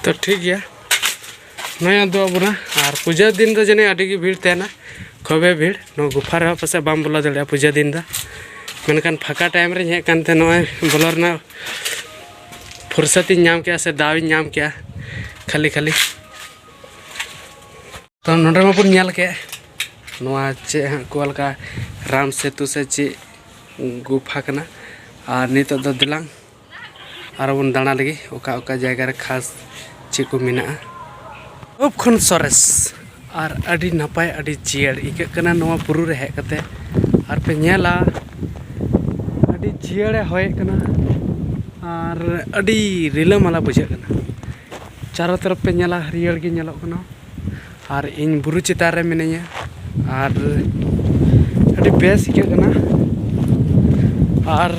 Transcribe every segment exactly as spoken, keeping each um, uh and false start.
ᱛᱚ ᱴᱷᱤᱠ ᱜᱮᱭᱟ, ᱱᱚᱜᱼᱚᱭ ᱟᱫᱚ ᱟᱵᱚᱱᱟ᱾ ᱟᱨ ᱯᱩᱡᱟᱹ ᱫᱤᱱ ᱫᱚ ᱡᱟᱹᱱᱤᱡ ᱟᱹᱰᱤ ᱜᱮ ᱵᱷᱤᱲ ᱛᱟᱦᱮᱱᱟ, ᱠᱷᱩᱵᱮ ᱵᱷᱤᱲ᱾ ᱱᱚᱣᱟ ᱜᱩᱯᱷᱟ ᱨᱮᱦᱚᱸ ᱯᱟᱥᱮᱡ ᱵᱟᱢ ᱵᱚᱞᱚ ᱫᱟᱲᱮᱭᱟᱜᱼᱟ ᱯᱩᱡᱟᱹ ᱫᱤᱱ ᱫᱚ᱾ ᱢᱮᱱᱠᱷᱟᱱ ᱯᱷᱟᱸᱠᱟ ᱴᱟᱭᱤᱢ ᱨᱤᱧ ᱦᱮᱡ ᱠᱟᱱᱛᱮ ᱱᱚᱜᱼᱚᱭ ᱵᱚᱞᱚ ᱨᱮᱱᱟᱜ ᱯᱷᱩᱨᱥᱚᱛ ᱤᱧ ᱧᱟᱢ ᱠᱮᱜᱼᱟ ᱥᱮ ᱫᱟᱣ ᱤᱧ ᱧᱟᱢ ᱠᱮᱜᱼᱟ ᱠᱷᱟᱹᱞᱤ ᱠᱷᱟᱹᱞᱤ᱾ ᱛᱚ ᱱᱚᱰᱮ ᱢᱟᱵᱚᱱ ᱧᱮᱞ ᱠᱮᱫ, ᱱᱚᱣᱟ ᱪᱮᱫ ᱦᱟᱸᱜ ᱠᱚ ᱚᱞ ᱠᱟᱜᱼᱟ, ᱨᱟᱢ ᱥᱮᱛᱩ ᱥᱮ ᱪᱮᱫ ᱜᱩᱯᱷᱟ ᱠᱟᱱᱟ᱾ ᱟᱨ ᱱᱤᱛᱚᱜ ᱫᱚ ᱫᱮᱞᱟᱝ ᱟᱨᱚ ᱵᱚᱱ ᱫᱟᱬᱟ ᱞᱮᱜᱮ, ᱚᱠᱟ ᱚᱠᱟ ᱡᱟᱭᱜᱟ ᱨᱮ ᱠᱷᱟᱥ ᱪᱮᱫ ᱠᱚ ᱢᱮᱱᱟᱜᱼᱟ᱾ ᱥᱚᱵ ᱠᱷᱚᱱ ᱥᱚᱨᱮᱥ ᱟᱨ ᱟᱹᱰᱤ ᱱᱟᱯᱟᱭ, ᱟᱹᱰᱤ ᱡᱤᱭᱟᱹᱲ ᱟᱹᱭᱠᱟᱹᱜ ᱠᱟᱱᱟ ᱱᱚᱣᱟ ᱵᱩᱨᱩ ᱨᱮ ᱦᱮᱡ ᱠᱟᱛᱮ᱾ ᱟᱨ ᱯᱮ ᱧᱮᱞᱟ, ᱟᱹᱰᱤ ᱡᱤᱭᱟᱹᱲᱮ ᱦᱚᱭᱮᱫ ᱠᱟᱱᱟ ᱟᱨ ᱟᱹᱰᱤ ᱨᱤᱞᱟᱹᱢᱟᱞᱟ ᱵᱩᱡᱷᱟᱹᱜ ᱠᱟᱱᱟ᱾ ᱪᱟᱨᱚ ᱛᱚᱨᱚᱯ ᱯᱮ ᱧᱮᱞᱟ, ᱦᱟᱹᱨᱭᱟᱹᱲ ᱜᱮ ᱧᱮᱞᱚᱜ ᱠᱟᱱᱟ᱾ ᱟᱨ ᱤᱧ ᱵᱩᱨᱩ ᱪᱮᱛᱟᱱ ᱨᱮ ᱢᱤᱱᱟᱹᱧᱟ᱾ ᱟᱨ ᱟᱹᱰᱤ ᱵᱮᱥ ᱟᱹᱭᱠᱟᱹᱜ ᱠᱟᱱᱟ᱾ ᱟᱨ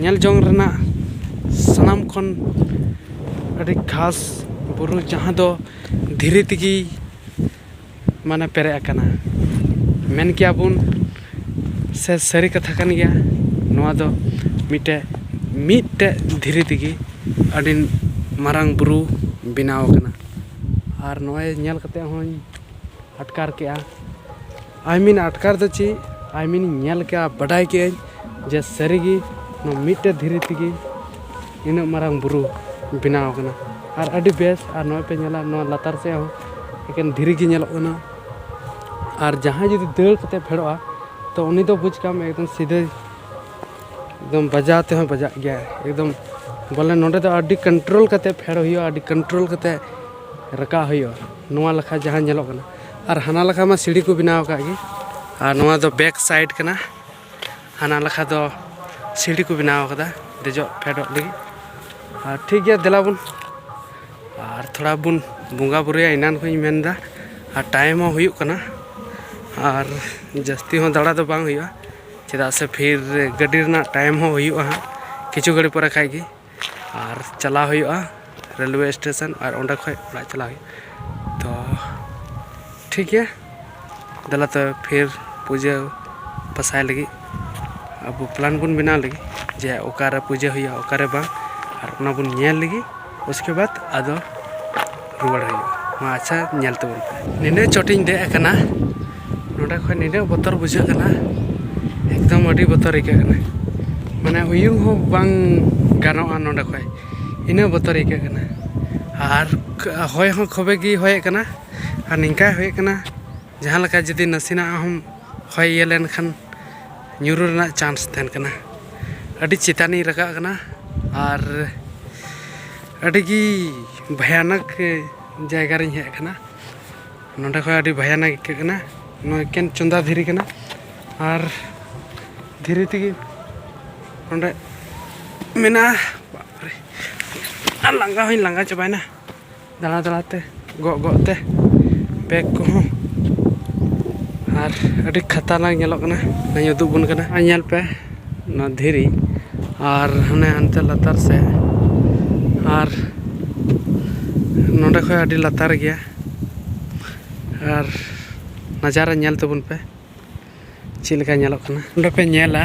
ᱧᱮᱞ ᱡᱚᱝ ᱨᱮᱱᱟᱜ ᱥᱟᱱᱟᱢ ᱠᱷᱚᱱ ᱟᱹᱰᱤ ᱠᱷᱟᱥ ᱵᱩᱨᱩ, ᱡᱟᱦᱟᱸ ᱫᱚ ᱫᱷᱤᱨᱤ ᱛᱮᱜᱮ ᱢᱟᱱᱮ ᱯᱮᱨᱮᱡ ᱟᱠᱟᱱᱟ᱾ ᱢᱮᱱ ᱠᱮᱭᱟ ᱵᱚᱱ ᱥᱮ ᱥᱟᱹᱨᱤ ᱠᱟᱛᱷᱟ ᱠᱟᱱ ᱜᱮᱭᱟ, ᱱᱚᱣᱟ ᱫᱚ ᱢᱤᱫᱴᱮᱡ, ᱢᱤᱫᱴᱮᱡ ᱫᱷᱤᱨᱤ ᱛᱮᱜᱮ ᱟᱹᱰᱤ ᱢᱟᱨᱟᱝ ᱵᱩᱨᱩ ᱵᱮᱱᱟᱣ ᱟᱠᱟᱱᱟ᱾ ᱟᱨ ᱱᱚᱜᱼᱚᱭ ᱧᱮᱞ ᱠᱟᱛᱮ ᱦᱚᱸᱧ ᱟᱴᱠᱟᱨ ᱠᱮᱜᱼᱟ᱾ I mean ᱟᱴᱠᱟᱨ ᱫᱚ ᱪᱮᱫ, I mean ᱧᱮᱞ ᱠᱮᱜᱼᱟ, ᱵᱟᱰᱟᱭ ᱠᱮᱜᱼᱟᱹᱧ ᱡᱮ ᱥᱟᱹᱨᱤᱜᱮ ᱱᱚᱣᱟ ᱢᱤᱫᱴᱮᱡ ᱫᱷᱤᱨᱤ ᱛᱮᱜᱮ ᱱᱤᱱᱟᱹᱜ ᱢᱟᱨᱟᱝ ᱵᱩᱨᱩ ᱵᱮᱱᱟᱣ ᱟᱠᱟᱱᱟ᱾ ᱟᱨ ᱟᱹᱰᱤ ᱵᱮᱥ, ᱟᱨ ᱱᱚᱜᱼᱚᱭ ᱯᱮ ᱧᱮᱞᱟ, ᱱᱚᱣᱟ ᱞᱟᱛᱟᱨ ᱥᱮᱫ ᱦᱚᱸ ᱮᱠᱮᱱ ᱫᱷᱤᱨᱤ ᱜᱮ ᱧᱮᱞᱚᱜ ᱠᱟᱱᱟ᱾ ᱟᱨ ᱡᱟᱦᱟᱸᱭ ᱡᱩᱫᱤ ᱫᱟᱹᱲ ᱠᱟᱛᱮ ᱯᱷᱮᱰᱚᱜᱼᱟ, ᱛᱚ ᱩᱱᱤ ᱫᱚ ᱵᱩᱡᱽ ᱠᱟᱜ ᱢᱮ ᱮᱠᱫᱚᱢ ᱥᱤᱫᱷᱟᱹ ᱮᱠᱫᱚᱢ ᱵᱟᱡᱟᱣ ᱛᱮᱦᱚᱸ ᱵᱟᱡᱟᱜ ᱜᱮᱭᱟ ᱮᱠᱫᱚᱢ᱾ ᱵᱚᱞᱮ ᱱᱚᱸᱰᱮ ᱫᱚ ᱟᱹᱰᱤ ᱠᱚᱱᱴᱨᱳᱞ ᱠᱟᱛᱮ ᱯᱷᱮᱰ ᱦᱩᱭᱩᱜᱼᱟ, ᱟᱹᱰᱤ ᱠᱚᱱᱴᱨᱳᱞ ᱠᱟᱛᱮ ᱨᱟᱠᱟᱵ ᱦᱩᱭᱩᱜᱼᱟ᱾ ᱱᱚᱣᱟ ᱞᱮᱠᱟ ᱡᱟᱦᱟᱸ ᱧᱮᱞᱚᱜ ᱠᱟᱱᱟ, ᱟᱨ ᱦᱟᱱᱟ ᱞᱮᱠᱟ ᱢᱟ ᱥᱤᱲᱤ ᱠᱚ ᱵᱮᱱᱟᱣ ᱟᱠᱟᱫ ᱜᱮ᱾ ᱟᱨ ᱱᱚᱣᱟ ᱫᱚ ᱵᱮᱠ ᱥᱟᱭᱤᱰ ᱠᱟᱱᱟ, ᱦᱟᱱᱟ ᱞᱮᱠᱟ ᱫᱚ ᱥᱤᱲᱤ ᱠᱚ ᱵᱮᱱᱟᱣ ᱟᱠᱟᱫᱟ ᱫᱮᱡᱚᱜ ᱯᱷᱮᱰᱚᱜ ᱞᱟᱹᱜᱤᱫ᱾ ᱟᱨ ᱴᱷᱤᱠ ᱜᱮᱭᱟ, ᱫᱮᱞᱟ ᱵᱚᱱ᱾ ᱟᱨ ᱛᱷᱚᱲᱟ ᱵᱚᱱ ᱵᱚᱸᱜᱟ ᱵᱩᱨᱩᱭᱟ, ᱮᱱᱟᱱ ᱠᱷᱚᱱ ᱤᱧ ᱢᱮᱱᱫᱟ᱾ ᱟᱨ ᱴᱟᱭᱤᱢ ᱦᱚᱸ ᱦᱩᱭᱩᱜ ᱠᱟᱱᱟ, ᱟᱨ ᱡᱟᱹᱥᱛᱤ ᱦᱚᱸ ᱫᱟᱬᱟ ᱫᱚ ᱵᱟᱝ ᱦᱩᱭᱩᱜᱼᱟ, ᱪᱮᱫᱟᱜ ᱥᱮ ᱯᱷᱤᱨ ᱜᱟᱹᱰᱤ ᱨᱮᱱᱟᱜ ᱴᱟᱭᱤᱢ ᱦᱚᱸ ᱦᱩᱭᱩᱜᱼᱟ ᱦᱟᱸᱜ ᱠᱤᱪᱷᱩ ᱜᱷᱟᱹᱲᱤ ᱯᱚᱨᱮ ᱠᱷᱟᱡ ᱜᱮ᱾ ᱟᱨ ᱪᱟᱞᱟᱣ ᱦᱩᱭᱩᱜᱼᱟ ᱨᱮᱞᱣᱮ ᱥᱴᱮᱥᱚᱱ, ᱟᱨ ᱚᱸᱰᱮ ᱠᱷᱚᱡ ᱚᱲᱟᱜ ᱪᱟᱞᱟᱣ ᱦᱩᱭᱩᱜᱼᱟ᱾ ᱛᱚ ᱴᱷᱤᱠ ᱜᱮᱭᱟ, ᱫᱮᱞᱟ ᱛᱚᱵᱮ ᱯᱷᱤᱨ ᱯᱩᱡᱟᱹ ᱯᱟᱥᱟᱭ ᱞᱟᱹᱜᱤᱫ ᱟᱵᱚ ᱯᱞᱟᱱ ᱵᱚᱱ ᱵᱮᱱᱟᱣ ᱞᱟᱹᱜᱤᱫ, ᱡᱮ ᱚᱠᱟᱨᱮ ᱯᱩᱡᱟᱹ ᱦᱩᱭᱩᱜᱼᱟ, ᱚᱠᱟᱨᱮ ᱵᱟᱝ, ᱟᱨ ᱚᱱᱟ ᱵᱚᱱ ᱧᱮᱞ ᱞᱟᱹᱜᱤᱫ᱾ ᱩᱥᱠᱮ ᱵᱟᱫ ᱟᱫᱚ ᱨᱩᱣᱟᱹᱲ ᱦᱩᱭᱩᱜᱼᱟ᱾ ᱢᱟ ᱟᱪᱪᱷᱟ, ᱧᱮᱞ ᱛᱟᱵᱚᱱ ᱯᱮ᱾ ᱱᱤᱱᱟᱹᱜ ᱪᱚᱴᱤᱧ ᱫᱮᱡ ᱟᱠᱟᱱᱟ, ᱱᱚᱸᱰᱮ ᱠᱷᱚᱱ ᱱᱤᱱᱟᱹᱜ ᱵᱚᱛᱚᱨ ᱵᱩᱡᱷᱟᱹᱜ ᱠᱟᱱᱟ, ᱮᱠᱫᱚᱢ ᱟᱹᱰᱤ ᱵᱚᱛᱚᱨ ᱟᱹᱭᱠᱟᱹᱜ ᱠᱟᱱᱟ᱾ ᱢᱟᱱᱮ ᱩᱭᱩᱝ ᱦᱚᱸ ᱵᱟᱝ ᱜᱟᱱᱚᱜᱼᱟ ᱱᱚᱸᱰᱮ ᱠᱷᱚᱱ, ᱤᱱᱟᱹᱜ ᱵᱚᱛᱚᱨ ᱟᱹᱭᱠᱟᱹᱜ ᱠᱟᱱᱟ᱾ ᱟᱨ ᱦᱚᱭ ᱦᱚᱸ ᱠᱷᱩᱵᱮ ᱜᱮ ᱦᱚᱭᱮᱫ ᱠᱟᱱᱟ, ᱟᱨ ᱱᱤᱝᱠᱟ ᱦᱚᱭᱮᱫ ᱠᱟᱱᱟ, ᱡᱟᱦᱟᱸ ᱞᱮᱠᱟ ᱡᱩᱫᱤ ᱱᱟᱥᱮᱱᱟᱜ ᱦᱚᱸ ᱦᱚᱭ ᱤᱭᱟᱹ ᱞᱮᱱᱠᱷᱟᱱ ᱧᱩᱨᱩ ᱨᱮᱱᱟᱜ ᱪᱟᱱᱥ ᱛᱟᱦᱮᱱ ᱠᱟᱱᱟ᱾ ᱟᱹᱰᱤ ᱪᱮᱛᱟᱱᱤᱧ ᱨᱟᱠᱟᱵ ᱠᱟᱱᱟ ᱟᱨ ᱟᱹᱰᱤ ᱜᱮ ᱵᱷᱚᱭᱟᱱᱚᱠ ᱡᱟᱭᱜᱟ ᱨᱤᱧ ᱦᱮᱡ ᱟᱠᱟᱱᱟ᱾ ᱱᱚᱸᱰᱮ ᱠᱷᱚᱱ ᱟᱹᱰᱤ ᱵᱷᱚᱭᱟᱱᱚᱠ ᱟᱹᱭᱠᱟᱹᱜ ᱠᱟᱱᱟ᱾ ᱱᱚᱣᱟ ᱮᱠᱮᱱ ᱪᱚᱸᱫᱟ ᱫᱷᱤᱨᱤ ᱠᱟᱱᱟ ᱟᱨ ᱫᱷᱤᱨᱤ ᱛᱮᱜᱮ ᱱᱚᱸᱰᱮ ᱢᱮᱱᱟᱜᱼᱟ᱾ ᱵᱟᱯᱨᱮ, ᱟᱨ ᱞᱟᱸᱜᱟ ᱦᱚᱸᱧ ᱞᱟᱸᱜᱟ ᱪᱟᱵᱟᱭᱮᱱᱟ ᱫᱟᱬᱟ ᱫᱟᱬᱟ ᱛᱮ, ᱜᱚᱜ ᱜᱚᱜ ᱛᱮ ᱵᱮᱜᱽ ᱠᱚᱦᱚᱸ᱾ ᱟᱨ ᱟᱹᱰᱤ ᱠᱷᱟᱛᱟᱨᱱᱟᱠ ᱧᱮᱞᱚᱜ ᱠᱟᱱᱟ᱾ ᱚᱱᱟᱧ ᱩᱫᱩᱜ ᱟᱵᱚᱱ ᱠᱟᱱᱟ᱾ ᱟᱨ ᱧᱮᱞ ᱯᱮ, ᱱᱚᱣᱟ ᱫᱷᱤᱨᱤ ᱟᱨ ᱦᱟᱱᱮ ᱦᱟᱱᱛᱮ ᱞᱟᱛᱟᱨ ᱥᱮᱫ, ᱟᱨ ᱱᱚᱸᱰᱮ ᱠᱷᱚᱱ ᱟᱹᱰᱤ ᱞᱟᱛᱟᱨ ᱜᱮᱭᱟ᱾ ᱟᱨ ᱱᱟᱡᱟᱨᱟ ᱧᱮᱞ ᱛᱟᱵᱚᱱ ᱯᱮ ᱪᱮᱫ ᱞᱮᱠᱟ ᱧᱮᱞᱚᱜ ᱠᱟᱱᱟ᱾ ᱱᱚᱸᱰᱮ ᱯᱮ ᱧᱮᱞᱟ,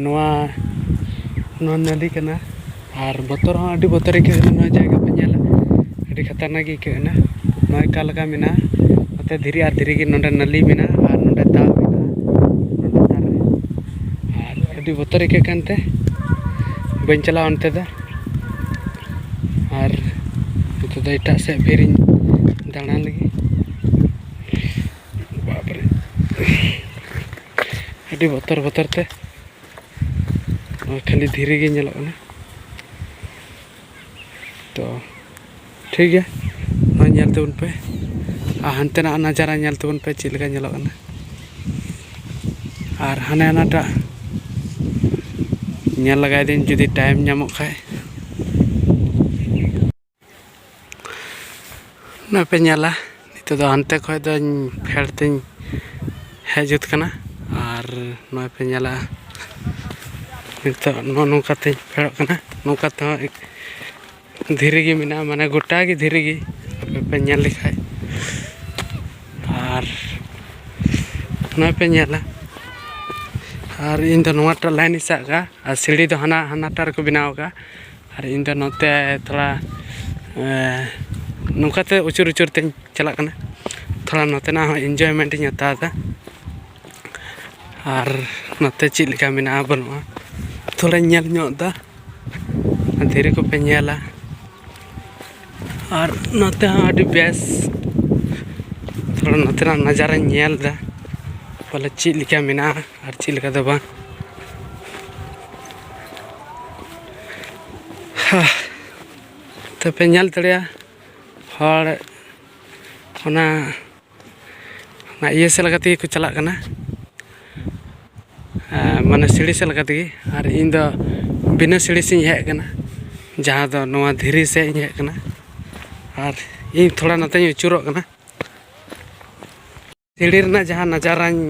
ᱱᱚᱣᱟ, ᱱᱚᱣᱟ ᱱᱟᱹᱞᱤ ᱠᱟᱱᱟ᱾ ᱟᱨ ᱵᱚᱛᱚᱨ ᱦᱚᱸ ᱟᱹᱰᱤ ᱵᱚᱛᱚᱨ ᱟᱹᱭᱠᱟᱹᱜ ᱠᱟᱱᱟ᱾ ᱱᱚᱣᱟ ᱡᱟᱭᱜᱟ ᱯᱮ ᱧᱮᱞᱟ, ᱟᱹᱰᱤ ᱠᱷᱟᱛᱟᱨᱱᱟᱠ ᱜᱮ ᱟᱹᱭᱠᱟᱹᱜ ᱠᱟᱱᱟ᱾ ᱱᱚᱣᱟ ᱚᱠᱟ ᱞᱮᱠᱟ ᱢᱮᱱᱟᱜᱼᱟ, ᱱᱚᱛᱮ ᱫᱷᱤᱨᱤ ᱟᱨ ᱫᱷᱤᱨᱤ ᱜᱮ, ᱱᱚᱸᱰᱮ ᱱᱟᱹᱞᱤ ᱢᱮᱱᱟᱜᱼᱟ ᱟᱨ ᱱᱚᱸᱰᱮ ᱫᱟᱜ ᱢᱮᱱᱟᱜᱼᱟ, ᱱᱚᱸᱰᱮ ᱫᱟᱨᱮ᱾ ᱟᱨ ᱟᱹᱰᱤ ᱵᱚᱛᱚᱨ ᱟᱹᱭᱠᱟᱹᱜ ᱠᱟᱱᱛᱮ ᱵᱟᱹᱧ ᱪᱟᱞᱟᱣᱟ ᱚᱱᱛᱮ ᱫᱚ᱾ ᱟᱨ ᱱᱤᱛᱚᱜ ᱫᱚ ᱮᱴᱟᱜ ᱥᱮᱫ ᱵᱤᱨᱤᱧ ᱫᱟᱬᱟᱱ ᱞᱟᱹᱜᱤᱫ᱾ ᱵᱟᱯᱨᱮ, ᱟᱹᱰᱤ ᱵᱚᱛᱚᱨ ᱵᱚᱛᱚᱨ ᱛᱮ ᱱᱚᱜᱼᱚᱭ ᱠᱷᱟᱹᱞᱤ ᱫᱷᱤᱨᱤ ᱜᱮ ᱧᱮᱞᱚᱜ ᱠᱟᱱᱟ᱾ ᱛᱚ ᱴᱷᱤᱠ ᱜᱮᱭᱟ, ᱱᱚᱣᱟ ᱧᱮᱞ ᱛᱟᱵᱚᱱ ᱯᱮ ᱟᱨ ᱦᱟᱱᱛᱮᱱᱟᱜ ᱱᱟᱡᱟᱨᱟ ᱧᱮᱞ ᱛᱟᱵᱚᱱ ᱯᱮ ᱪᱮᱫ ᱞᱮᱠᱟ ᱧᱮᱞᱚᱜ ᱠᱟᱱᱟ᱾ ᱟᱨ ᱦᱟᱱᱮ ᱦᱟᱱᱟᱴᱟᱜ ᱧᱮᱞ ᱞᱟᱜᱟᱭ ᱫᱟᱹᱧ ᱡᱩᱫᱤ ᱴᱟᱭᱤᱢ ᱧᱟᱢᱚᱜ ᱠᱷᱟᱡ᱾ ᱱᱚᱜᱼᱚᱭ ᱯᱮ ᱧᱮᱞᱟ, ᱱᱤᱛᱚᱜ ᱫᱚ ᱦᱟᱱᱛᱮ ᱠᱷᱚᱡ ᱫᱚᱧ ᱯᱷᱮᱰ ᱛᱤᱧ ᱦᱮᱡ ᱡᱩᱛ ᱠᱟᱱᱟ᱾ ᱟᱨ ᱱᱚᱜᱼᱚᱭ ᱯᱮ ᱧᱮᱞᱟ, ᱱᱤᱛᱚᱜ ᱱᱚᱜᱼᱚ ᱱᱚᱝᱠᱟ ᱛᱤᱧ ᱯᱷᱮᱰᱚᱜ ᱠᱟᱱᱟ᱾ ᱱᱚᱝᱠᱟ ᱛᱮᱦᱚᱸ ᱫᱷᱤᱨᱤ ᱜᱮ ᱢᱮᱱᱟᱜᱼᱟ, ᱢᱟᱱᱮ ᱜᱚᱴᱟ ᱜᱮ ᱫᱷᱤᱨᱤ ᱜᱮ, ᱟᱯᱮ ᱯᱮ ᱧᱮᱞ ᱞᱮᱠᱷᱟᱡ᱾ ᱟᱨ ᱱᱚᱜᱼᱚᱭ ᱯᱮ ᱧᱮᱞᱟ, ᱟᱨ ᱤᱧ ᱫᱚ ᱱᱚᱣᱟᱴᱟᱜ ᱞᱟᱭᱤᱱ ᱤᱧ ᱥᱟᱵ ᱠᱟᱜᱼᱟ, ᱟᱨ ᱥᱤᱲᱤ ᱫᱚ ᱦᱟᱱᱟ, ᱦᱟᱱᱟᱴᱟᱜ ᱨᱮᱠᱚ ᱵᱮᱱᱟᱣ ᱠᱟᱜᱼᱟ᱾ ᱟᱨ ᱤᱧ ᱫᱚ ᱱᱚᱛᱮ ᱛᱷᱚᱲᱟ ᱮᱸ, ᱱᱚᱝᱠᱟᱛᱮ ᱩᱪᱩᱨ ᱩᱪᱩᱨ ᱛᱮᱧ ᱪᱟᱞᱟᱜ ᱠᱟᱱᱟ᱾ ᱛᱷᱚᱲᱟ ᱱᱚᱛᱮᱱᱟᱜ ᱦᱚᱸ enjoyment ᱤᱧ ᱦᱟᱛᱟᱣ ᱮᱫᱟ᱾ ᱟᱨ ᱱᱚᱛᱮ ᱪᱮᱫ ᱞᱮᱠᱟ ᱢᱮᱱᱟᱜᱼᱟ ᱵᱟᱹᱱᱩᱜᱼᱟ, ᱛᱷᱚᱲᱟᱧ ᱧᱮᱞ ᱧᱚᱜ ᱮᱫᱟ᱾ ᱫᱷᱤᱨᱤ ᱠᱚᱯᱮ ᱧᱮᱞᱟ᱾ ᱟᱨ ᱱᱚᱛᱮ ᱦᱚᱸ ᱟᱹᱰᱤ ᱵᱮᱥ, ᱛᱷᱚᱲᱟ ᱱᱚᱛᱮᱱᱟᱜ ᱱᱟᱡᱟᱨᱟᱧ ᱧᱮᱞ ᱮᱫᱟ, ᱵᱚᱞᱮ ᱪᱮᱫ ᱞᱮᱠᱟ ᱢᱮᱱᱟᱜᱼᱟ ᱟᱨ ᱪᱮᱫ ᱞᱮᱠᱟ ᱫᱚ ᱵᱟᱝ᱾ ᱦᱟ, ᱛᱚᱯᱮ ᱧᱮᱞ ᱫᱟᱲᱮᱭᱟᱜᱼᱟ ᱦᱚᱲ ᱚᱱᱟ, ᱚᱱᱟ ᱤᱭᱟᱹ ᱥᱮᱫ ᱞᱮᱠᱟ ᱛᱮᱜᱮ ᱠᱚ ᱪᱟᱞᱟᱜ ᱠᱟᱱᱟ, ᱮᱸ, ᱢᱟᱱᱮ ᱥᱤᱲᱤ ᱥᱮᱫ ᱞᱮᱠᱟ ᱛᱮᱜᱮ᱾ ᱟᱨ ᱤᱧ ᱫᱚ ᱵᱤᱱᱟᱹ ᱥᱤᱲᱤ ᱥᱮᱫ ᱤᱧ ᱦᱮᱡ ᱟᱠᱟᱱᱟ, ᱡᱟᱦᱟᱸ ᱫᱚ ᱱᱚᱣᱟ ᱫᱷᱤᱨᱤ ᱥᱮᱫ ᱤᱧ ᱦᱮᱡ ᱟᱠᱟᱱᱟ᱾ ᱟᱨ ᱤᱧ ᱛᱷᱚᱲᱟ ᱱᱚᱛᱮᱧ ᱟᱹᱪᱩᱨᱚᱜ ᱠᱟᱱᱟ᱾ ᱥᱤᱲᱤ ᱨᱮᱱᱟᱜ ᱡᱟᱦᱟᱸ ᱱᱟᱡᱟᱨᱟᱧ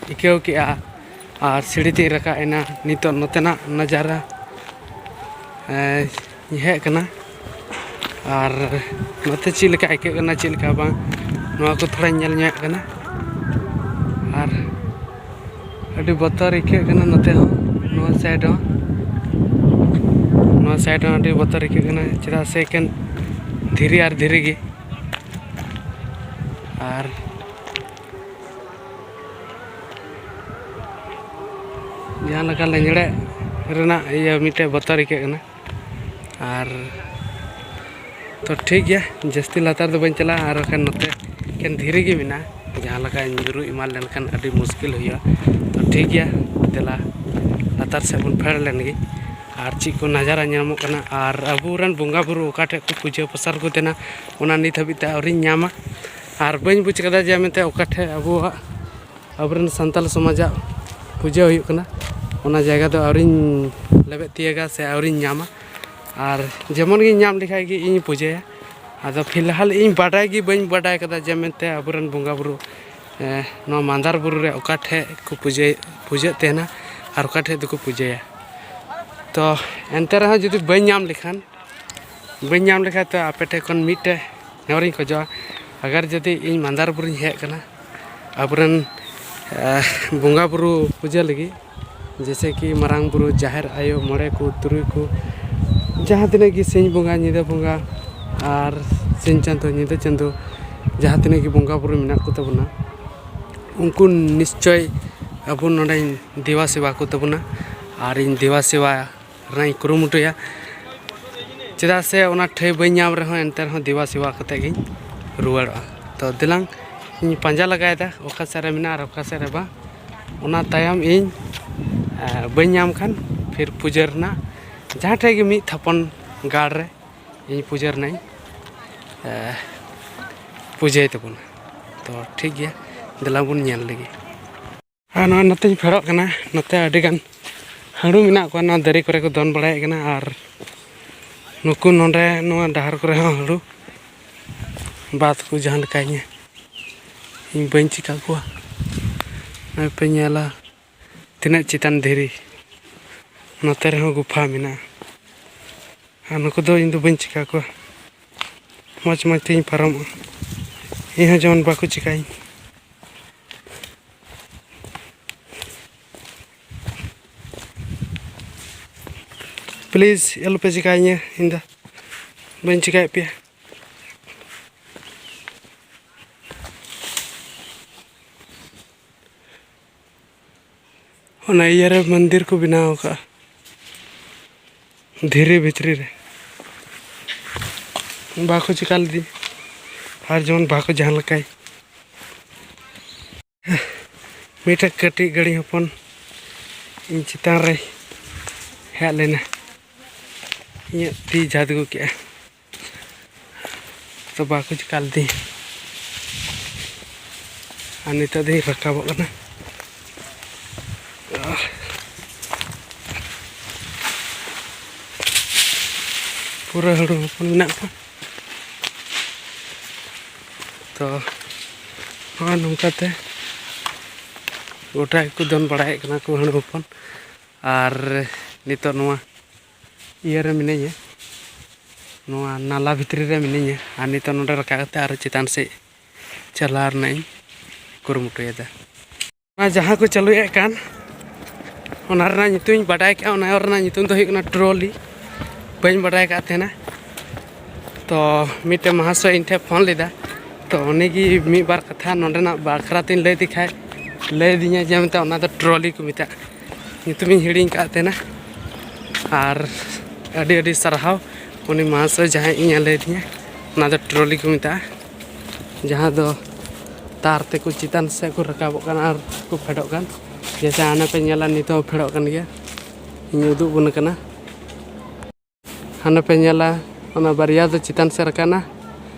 ᱟᱹᱭᱠᱟᱹᱣ ᱠᱮᱜᱼᱟ ᱟᱨ ᱥᱤᱲᱤ ᱛᱮᱧ ᱨᱟᱠᱟᱵ ᱮᱱᱟ, ᱱᱤᱛᱚᱜ ᱱᱚᱛᱮᱱᱟᱜ ᱱᱟᱡᱟᱨᱟ, ᱮᱸ, ᱦᱮᱡ ᱠᱟᱱᱟ᱾ ᱟᱨ ᱱᱚᱛᱮ ᱪᱮᱫ ᱞᱮᱠᱟ ᱟᱹᱭᱠᱟᱹᱜ ᱠᱟᱱᱟ, ᱪᱮᱫ ᱞᱮᱠᱟ ᱵᱟᱝ, ᱱᱚᱣᱟ ᱠᱚ ᱛᱷᱚᱲᱟᱧ ᱧᱮᱞ ᱧᱚᱜ ᱠᱟᱱᱟ᱾ ᱟᱨ ᱟᱹᱰᱤ ᱵᱚᱛᱚᱨ ᱟᱹᱭᱠᱟᱹᱜ ᱠᱟᱱᱟ ᱱᱚᱛᱮ ᱦᱚᱸ, ᱱᱚᱣᱟ side ᱦᱚᱸ, ᱱᱚᱣᱟ side ᱦᱚᱸ ᱟᱹᱰᱤ ᱵᱚᱛᱚᱨ ᱟᱹᱭᱠᱟᱹᱜ ᱠᱟᱱᱟ, ᱪᱮᱫᱟᱜ ᱥᱮ ᱮᱠᱮᱱ ᱫᱷᱤᱨᱤ ᱟᱨ ᱫᱷᱤᱨᱤ ᱜᱮ᱾ ᱟᱨ ᱡᱟᱦᱟᱸ ᱞᱮᱠᱟ ᱞᱮᱸᱡᱽᱲᱮ ᱨᱮᱱᱟᱜ ᱤᱭᱟᱹ ᱢᱤᱫᱴᱮᱡ ᱵᱚᱛᱚᱨ ᱟᱹᱭᱠᱟᱹᱜ ᱠᱟᱱᱟ᱾ ᱟᱨ ᱛᱚ ᱴᱷᱤᱠ ᱜᱮᱭᱟ, ᱡᱟᱹᱥᱛᱤ ᱞᱟᱛᱟᱨ ᱫᱚ ᱵᱟᱹᱧ ᱪᱟᱞᱟᱜᱼᱟ, ᱟᱨ ᱵᱟᱠᱷᱟᱱ ᱱᱚᱛᱮ ᱮᱠᱮᱱ ᱫᱷᱤᱨᱤ ᱜᱮ ᱢᱮᱱᱟᱜᱼᱟ, ᱡᱟᱦᱟᱸ ᱞᱮᱠᱟ ᱧᱩᱨᱩ ᱮᱢᱟᱱ ᱞᱮᱱᱠᱷᱟᱱ ᱟᱹᱰᱤ ᱢᱩᱥᱠᱤᱞ ᱦᱩᱭᱩᱜᱼᱟ᱾ ᱛᱚ ᱴᱷᱤᱠ ᱜᱮᱭᱟ, ᱫᱮᱞᱟ ᱞᱟᱛᱟᱨ ᱥᱮᱫ ᱵᱚᱱ ᱯᱷᱮᱰ ᱞᱮᱱ ᱜᱮ, ᱟᱨ ᱪᱮᱫ ᱠᱚ ᱱᱟᱡᱟᱨᱟ ᱧᱟᱢᱚᱜ ᱠᱟᱱᱟ, ᱟᱨ ᱟᱵᱚᱨᱮᱱ ᱵᱚᱸᱜᱟ ᱵᱩᱨᱩ ᱚᱠᱟ ᱴᱷᱮᱡ ᱠᱚ ᱯᱩᱡᱟᱹ ᱯᱟᱥᱟ ᱠᱚ ᱛᱟᱦᱮᱱᱟ, ᱚᱱᱟ ᱱᱤᱛ ᱦᱟᱹᱵᱤᱡ ᱛᱮ ᱟᱹᱣᱨᱤᱧ ᱧᱟᱢᱟ᱾ ᱟᱨ ᱵᱟᱹᱧ ᱵᱩᱡᱽ ᱠᱟᱫᱟ ᱡᱮ ᱢᱮᱱᱛᱮ ᱚᱠᱟ ᱴᱷᱮᱡ ᱟᱵᱚᱣᱟᱜ, ᱟᱵᱚᱨᱮᱱ ᱥᱟᱱᱛᱟᱞ ᱥᱚᱢᱟᱡᱟᱜ ᱯᱩᱡᱟᱹ ᱦᱩᱭᱩᱜ ᱠᱟᱱᱟ, ᱚᱱᱟ ᱡᱟᱭᱜᱟ ᱫᱚ ᱟᱹᱣᱨᱤᱧ ᱞᱮᱵᱮᱫ ᱛᱤᱭᱟᱹᱜᱟ ᱥᱮ ᱟᱹᱣᱨᱤᱧ ᱧᱟᱢᱟ᱾ ᱟᱨ ᱡᱮᱢᱚᱱ ᱜᱤᱧ ᱧᱟᱢ ᱞᱮᱠᱷᱟᱡ ᱜᱮ ᱤᱧ ᱯᱩᱡᱟᱹᱭᱟ᱾ ᱟᱫᱚ ᱯᱷᱤᱞᱦᱟᱞ ᱤᱧ ᱵᱟᱰᱟᱭ ᱜᱮ ᱵᱟᱹᱧ ᱵᱟᱰᱟᱭ ᱠᱟᱫᱟ ᱡᱮ ᱢᱮᱱᱛᱮ ᱟᱵᱚᱨᱮᱱ ᱵᱚᱸᱜᱟ ᱵᱩᱨᱩ, ᱮ, ᱱᱚᱣᱟ ᱢᱟᱱᱫᱟᱨ ᱵᱩᱨᱩ ᱨᱮ ᱚᱠᱟ ᱴᱷᱮᱡ ᱠᱚ ᱯᱩᱡᱟᱹᱭ-, ᱯᱩᱡᱟᱹᱜ ᱛᱟᱦᱮᱱᱟ ᱟᱨ ᱚᱠᱟ ᱴᱷᱮᱡ ᱫᱚᱠᱚ ᱯᱩᱡᱟᱹᱭᱟ᱾ ᱛᱚ ᱮᱱᱛᱮ ᱨᱮᱦᱚᱸ ᱡᱩᱫᱤ ᱵᱟᱹᱧ ᱧᱟᱢ ᱞᱮᱠᱷᱟᱱ, ᱵᱟᱹᱧ ᱧᱟᱢ ᱞᱮᱠᱷᱟᱡ ᱛᱚ ᱟᱯᱮ ᱴᱷᱮᱡ ᱠᱷᱚᱱ ᱢᱤᱫᱴᱮᱡ ᱱᱮᱦᱚᱨᱤᱧ ᱠᱷᱚᱡᱚᱜᱼᱟ, ᱟᱜᱟᱨ ᱡᱩᱫᱤ ᱤᱧ ᱢᱟᱱᱫᱟᱨ ᱵᱩᱨᱩᱧ ᱦᱮᱡ ᱟᱠᱟᱱᱟ, ᱟᱵᱚᱨᱮᱱ, ᱮ, ᱵᱚᱸᱜᱟ ᱵᱩᱨᱩ ᱯᱩᱡᱟᱹ ᱞᱟᱹᱜᱤᱫ, ᱡᱮᱭᱥᱮ ᱠᱤ ᱢᱟᱨᱟᱝ ᱵᱩᱨᱩ, ᱡᱟᱦᱮᱨ ᱟᱭᱳ, ᱢᱚᱬᱮ ᱠᱚ, ᱛᱩᱨᱩᱭ ᱠᱚ, ᱡᱟᱦᱟᱸ ᱛᱤᱱᱟᱹᱜ ᱜᱮ ᱥᱤᱧ ᱵᱚᱸᱜᱟ, ᱧᱤᱫᱟᱹ ᱵᱚᱸᱜᱟ, ᱟᱨ ᱥᱤᱧ ᱪᱟᱸᱫᱚ, ᱧᱤᱫᱟᱹ ᱪᱟᱸᱫᱚ, ᱡᱟᱦᱟᱸ ᱛᱤᱱᱟᱹᱜ ᱜᱮ ᱵᱚᱸᱜᱟ ᱵᱩᱨᱩ ᱢᱮᱱᱟᱜ ᱠᱚ ᱛᱟᱵᱚᱱᱟ, ᱩᱱᱠᱩ ᱱᱤᱥᱪᱚᱭ ᱟᱵᱚ ᱱᱚᱰᱮᱧ ᱫᱮᱵᱟ ᱥᱮᱵᱟ ᱠᱚ ᱛᱟᱵᱚᱱᱟ᱾ ᱟᱨ ᱤᱧ ᱫᱮᱵᱟ ᱥᱮᱵᱟ ᱨᱮᱱᱟᱜ ᱤᱧ ᱠᱩᱨᱩᱢᱩᱴᱩᱭᱟ᱾ ᱪᱮᱫᱟᱜ ᱥᱮ ᱚᱱᱟ ᱴᱷᱟᱹᱭ ᱵᱟᱹᱧ ᱧᱟᱢ ᱨᱮᱦᱚᱸ, ᱮᱱᱛᱮ ᱨᱮᱦᱚᱸ ᱫᱮᱵᱟ ᱥᱮᱵᱟ ᱠᱟᱛᱮᱫ ᱜᱤᱧ ᱨᱩᱣᱟᱹᱲᱚᱜᱼᱟ᱾ ᱛᱚ ᱫᱮᱞᱟᱝ, ᱤᱧ ᱯᱟᱸᱡᱟ ᱞᱟᱜᱟᱭᱮᱫᱟ ᱚᱠᱟ ᱥᱮᱫ ᱨᱮ ᱢᱮᱱᱟᱜᱼᱟ ᱟᱨ ᱚᱠᱟ ᱥᱮᱫ ᱨᱮ ᱵᱟᱝ᱾ ᱚᱱᱟ ᱛᱟᱭᱚᱢ ᱤᱧ, ᱮ, ᱵᱟᱹᱧ ᱧᱟᱢ ᱠᱷᱟᱱ ᱯᱷᱤᱨ ᱯᱩᱡᱟᱹ ᱨᱮᱱᱟᱜ ᱡᱟᱦᱟᱸ ᱴᱷᱮᱡ ᱜᱮ ᱢᱤᱫ ᱛᱷᱟᱯᱚᱱ ᱜᱟᱲ ᱨᱮ ᱤᱧ ᱯᱩᱡᱟᱹ ᱨᱮᱱᱟᱜ ᱤᱧ, ᱮ, ᱯᱩᱡᱟᱹᱭ ᱛᱟᱵᱚᱱᱟ᱾ ᱛᱚ ᱴᱷᱤᱠ ᱜᱮᱭᱟ, ᱫᱮᱞᱟ ᱵᱚᱱ ᱧᱮᱞ ᱞᱮᱜᱮ᱾ ᱟᱨ ᱱᱚᱜᱼᱚᱭ ᱱᱚᱛᱮᱧ ᱯᱷᱮᱰᱚᱜ ᱠᱟᱱᱟ᱾ ᱱᱚᱛᱮ ᱟᱹᱰᱤᱜᱟᱱ ᱦᱟᱹᱲᱩ ᱢᱮᱱᱟᱜ ᱠᱚᱣᱟ, ᱱᱚᱣᱟ ᱫᱟᱨᱮ ᱠᱚᱨᱮ ᱠᱚ ᱫᱚᱱ ᱵᱟᱲᱟᱭᱮᱫ ᱠᱟᱱᱟ᱾ ᱟᱨ ᱱᱩᱠᱩ ᱱᱚᱰᱮ ᱱᱚᱣᱟ ᱰᱟᱦᱟᱨ ᱠᱚᱨᱮ ᱦᱚᱸ ᱦᱟᱹᱲᱩ ᱵᱟᱫ ᱠᱚ ᱡᱟᱦᱟᱸ ᱞᱮᱠᱟᱧ, ᱤᱧ ᱵᱟᱹᱧ ᱪᱤᱠᱟ ᱠᱚᱣᱟ᱾ ᱱᱚᱜᱼᱚᱭ ᱯᱮ ᱧᱮᱞᱟ ᱛᱤᱱᱟᱹᱜ ᱪᱮᱛᱟᱱ ᱫᱷᱤᱨᱤ, ᱱᱚᱛᱮ ᱨᱮᱦᱚᱸ ᱜᱩᱯᱷᱟ ᱢᱮᱱᱟᱜᱼᱟ᱾ ᱟᱨ ᱱᱩᱠᱩ ᱫᱚ ᱤᱧ ᱫᱚ ᱵᱟᱹᱧ ᱪᱤᱠᱟ ᱠᱚᱣᱟ, ᱢᱚᱡᱽ ᱢᱚᱡᱽ ᱛᱮᱧ ᱯᱟᱨᱚᱢᱚᱜᱼᱟ᱾ ᱤᱧ ᱦᱚᱸ ᱡᱮᱢᱚᱱ ᱵᱟᱠᱚ ᱪᱤᱠᱟᱹᱧ᱾ ᱯᱞᱤᱡᱽ ᱟᱞᱚᱯᱮ ᱪᱤᱠᱟᱹᱧᱟ, ᱤᱧ ᱫᱚ ᱵᱟᱹᱧ ᱪᱤᱠᱟᱹᱭᱮᱫ ᱯᱮᱭᱟ᱾ ᱚᱱᱟ ᱤᱭᱟᱹᱨᱮ ᱢᱚᱱᱫᱤᱨ ᱠᱚ ᱵᱮᱱᱟᱣ ᱟᱠᱟᱫᱼᱟ ᱫᱷᱤᱨᱤ ᱵᱷᱤᱛᱨᱤ ᱨᱮ᱾ ᱵᱟᱠᱚ ᱪᱤᱠᱟ ᱞᱮᱫᱮᱧ, ᱟᱨ ᱡᱮᱢᱚᱱ ᱵᱟᱠᱚ ᱡᱟᱦᱟᱸ ᱞᱮᱠᱟᱭ᱾ ᱢᱤᱫᱴᱮᱡ ᱠᱟᱹᱴᱤᱡ ᱜᱟᱹᱲᱤ ᱦᱚᱯᱚᱱ ᱤᱧ ᱪᱮᱛᱟᱱ ᱨᱮ ᱦᱮᱡ ᱞᱮᱱᱟ, ᱤᱧᱟᱹᱜ ᱛᱤ ᱡᱷᱟᱫᱜᱩ ᱠᱮᱜᱼᱟ᱾ ᱛᱚ ᱵᱟᱠᱚ ᱪᱤᱠᱟ ᱞᱮᱫᱮᱧ᱾ ᱟᱨ ᱱᱤᱛᱚᱜ ᱫᱚᱧ ᱨᱟᱠᱟᱵᱚᱜ ᱠᱟᱱᱟ᱾ ᱯᱩᱨᱟᱹ ᱦᱟᱹᱲᱩ ᱦᱚᱯᱚᱱ ᱢᱮᱱᱟᱜ ᱠᱚᱣᱟ᱾ ᱛᱚ ᱱᱚᱜᱼᱚᱭ ᱱᱚᱝᱠᱟᱛᱮ ᱜᱚᱴᱟ ᱜᱮᱠᱚ ᱫᱚᱱ ᱵᱟᱲᱟᱭᱮᱫ ᱠᱟᱱᱟ ᱠᱚ ᱦᱟᱹᱲᱩ ᱦᱚᱯᱚᱱ᱾ ᱟᱨ ᱱᱤᱛᱚᱜ ᱱᱚᱣᱟ ᱤᱭᱟᱹᱨᱮ ᱢᱤᱱᱟᱹᱧᱟ, ᱱᱚᱣᱟ ᱱᱟᱞᱟ ᱵᱷᱤᱛᱨᱤ ᱨᱮ ᱢᱤᱱᱟᱹᱧᱟ᱾ ᱟᱨ ᱱᱤᱛᱚᱜ ᱱᱚᱰᱮ ᱨᱟᱠᱟᱵ ᱠᱟᱛᱮ ᱟᱨᱚ ᱪᱮᱛᱟᱱ ᱥᱮᱫ ᱪᱟᱞᱟᱣ ᱨᱮᱱᱟᱜ ᱤᱧ ᱠᱩᱨᱩᱢᱩᱴᱩᱭᱮᱫᱟ᱾ ᱚᱱᱟ ᱡᱟᱦᱟᱸ ᱠᱚ ᱪᱟᱹᱞᱩᱭᱮᱫ ᱠᱟᱱ, ᱚᱱᱟ ᱨᱮᱱᱟᱜ ᱧᱩᱛᱩᱢ ᱤᱧ ᱵᱟᱰᱟᱭ ᱠᱟᱜᱼᱟ᱾ ᱚᱱᱟ ᱨᱮᱱᱟᱜ ᱧᱩᱛᱩᱢ ᱫᱚ ᱦᱩᱭᱩᱜ ᱠᱟᱱᱟ ᱴᱨᱚᱞᱤ᱾ ᱵᱟᱹᱧ ᱵᱟᱰᱟᱭ ᱠᱟᱜ ᱛᱟᱦᱮᱱᱟ᱾ ᱛᱚ ᱛᱚ ᱢᱤᱫᱴᱮᱱ ᱢᱟᱦᱟᱥᱚᱭ ᱤᱧ ᱴᱷᱮᱱ ᱯᱷᱳᱱ ᱞᱮᱫᱟ᱾ ᱛᱚ ᱩᱱᱤᱜᱮ ᱢᱤᱫ ᱵᱟᱨ ᱠᱟᱛᱷᱟ ᱱᱚᱸᱰᱮᱱᱟᱜ ᱵᱟᱠᱷᱨᱟ ᱛᱤᱧ ᱞᱟᱹᱭ ᱫᱤᱧ ᱠᱷᱟᱡ, ᱞᱟᱹᱭ ᱫᱤᱧᱟᱭ ᱡᱮ ᱢᱮᱱᱛᱮ ᱚᱱᱟ ᱫᱚ ᱴᱨᱚᱞᱤ ᱠᱚ ᱢᱮᱛᱟᱜᱼᱟ᱾ ᱧᱩᱛᱩᱢᱤᱧ ᱦᱤᱲᱤᱧ ᱠᱟᱜ ᱛᱟᱦᱮᱱᱟ᱾ ᱟᱨ ᱟᱹᱰᱤ ᱟᱹᱰᱤ ᱥᱟᱨᱦᱟᱣ ᱩᱱᱤ ᱢᱟᱦᱟᱥᱚᱭ ᱡᱟᱦᱟᱸᱭ ᱤᱧᱮ ᱞᱟᱹᱭ ᱫᱤᱧᱟ, ᱚᱱᱟ ᱫᱚ ᱴᱨᱚᱞᱤ ᱠᱚ ᱢᱮᱛᱟᱜᱼᱟ, ᱡᱟᱦᱟᱸ ᱫᱚ ᱛᱟᱨ ᱛᱮᱠᱚ ᱪᱮᱛᱟᱱ ᱥᱮᱫ ᱠᱚ ᱨᱟᱠᱟᱵᱚᱜ ᱠᱟᱱᱟ ᱟᱨ ᱠᱚ ᱯᱷᱮᱰᱚᱜ ᱠᱟᱱ᱾ ᱡᱮᱭᱥᱮ ᱦᱟᱱᱮ ᱯᱮ ᱧᱮᱞᱟ, ᱱᱤᱛ ᱦᱚᱸ ᱯᱷᱮᱰᱚᱜ ᱠᱟᱱ ᱜᱮᱭᱟ᱾ ᱤᱧ ᱩᱫᱩᱜ ᱵᱚᱱ ᱠᱟᱱᱟ᱾ ᱦᱟᱱᱮ ᱯᱮ ᱧᱮᱞᱟ, ᱚᱱᱟ ᱵᱟᱨᱭᱟ ᱫᱚ ᱪᱮᱛᱟᱱ ᱥᱮᱫ ᱨᱟᱠᱟᱵ ᱮᱱᱟ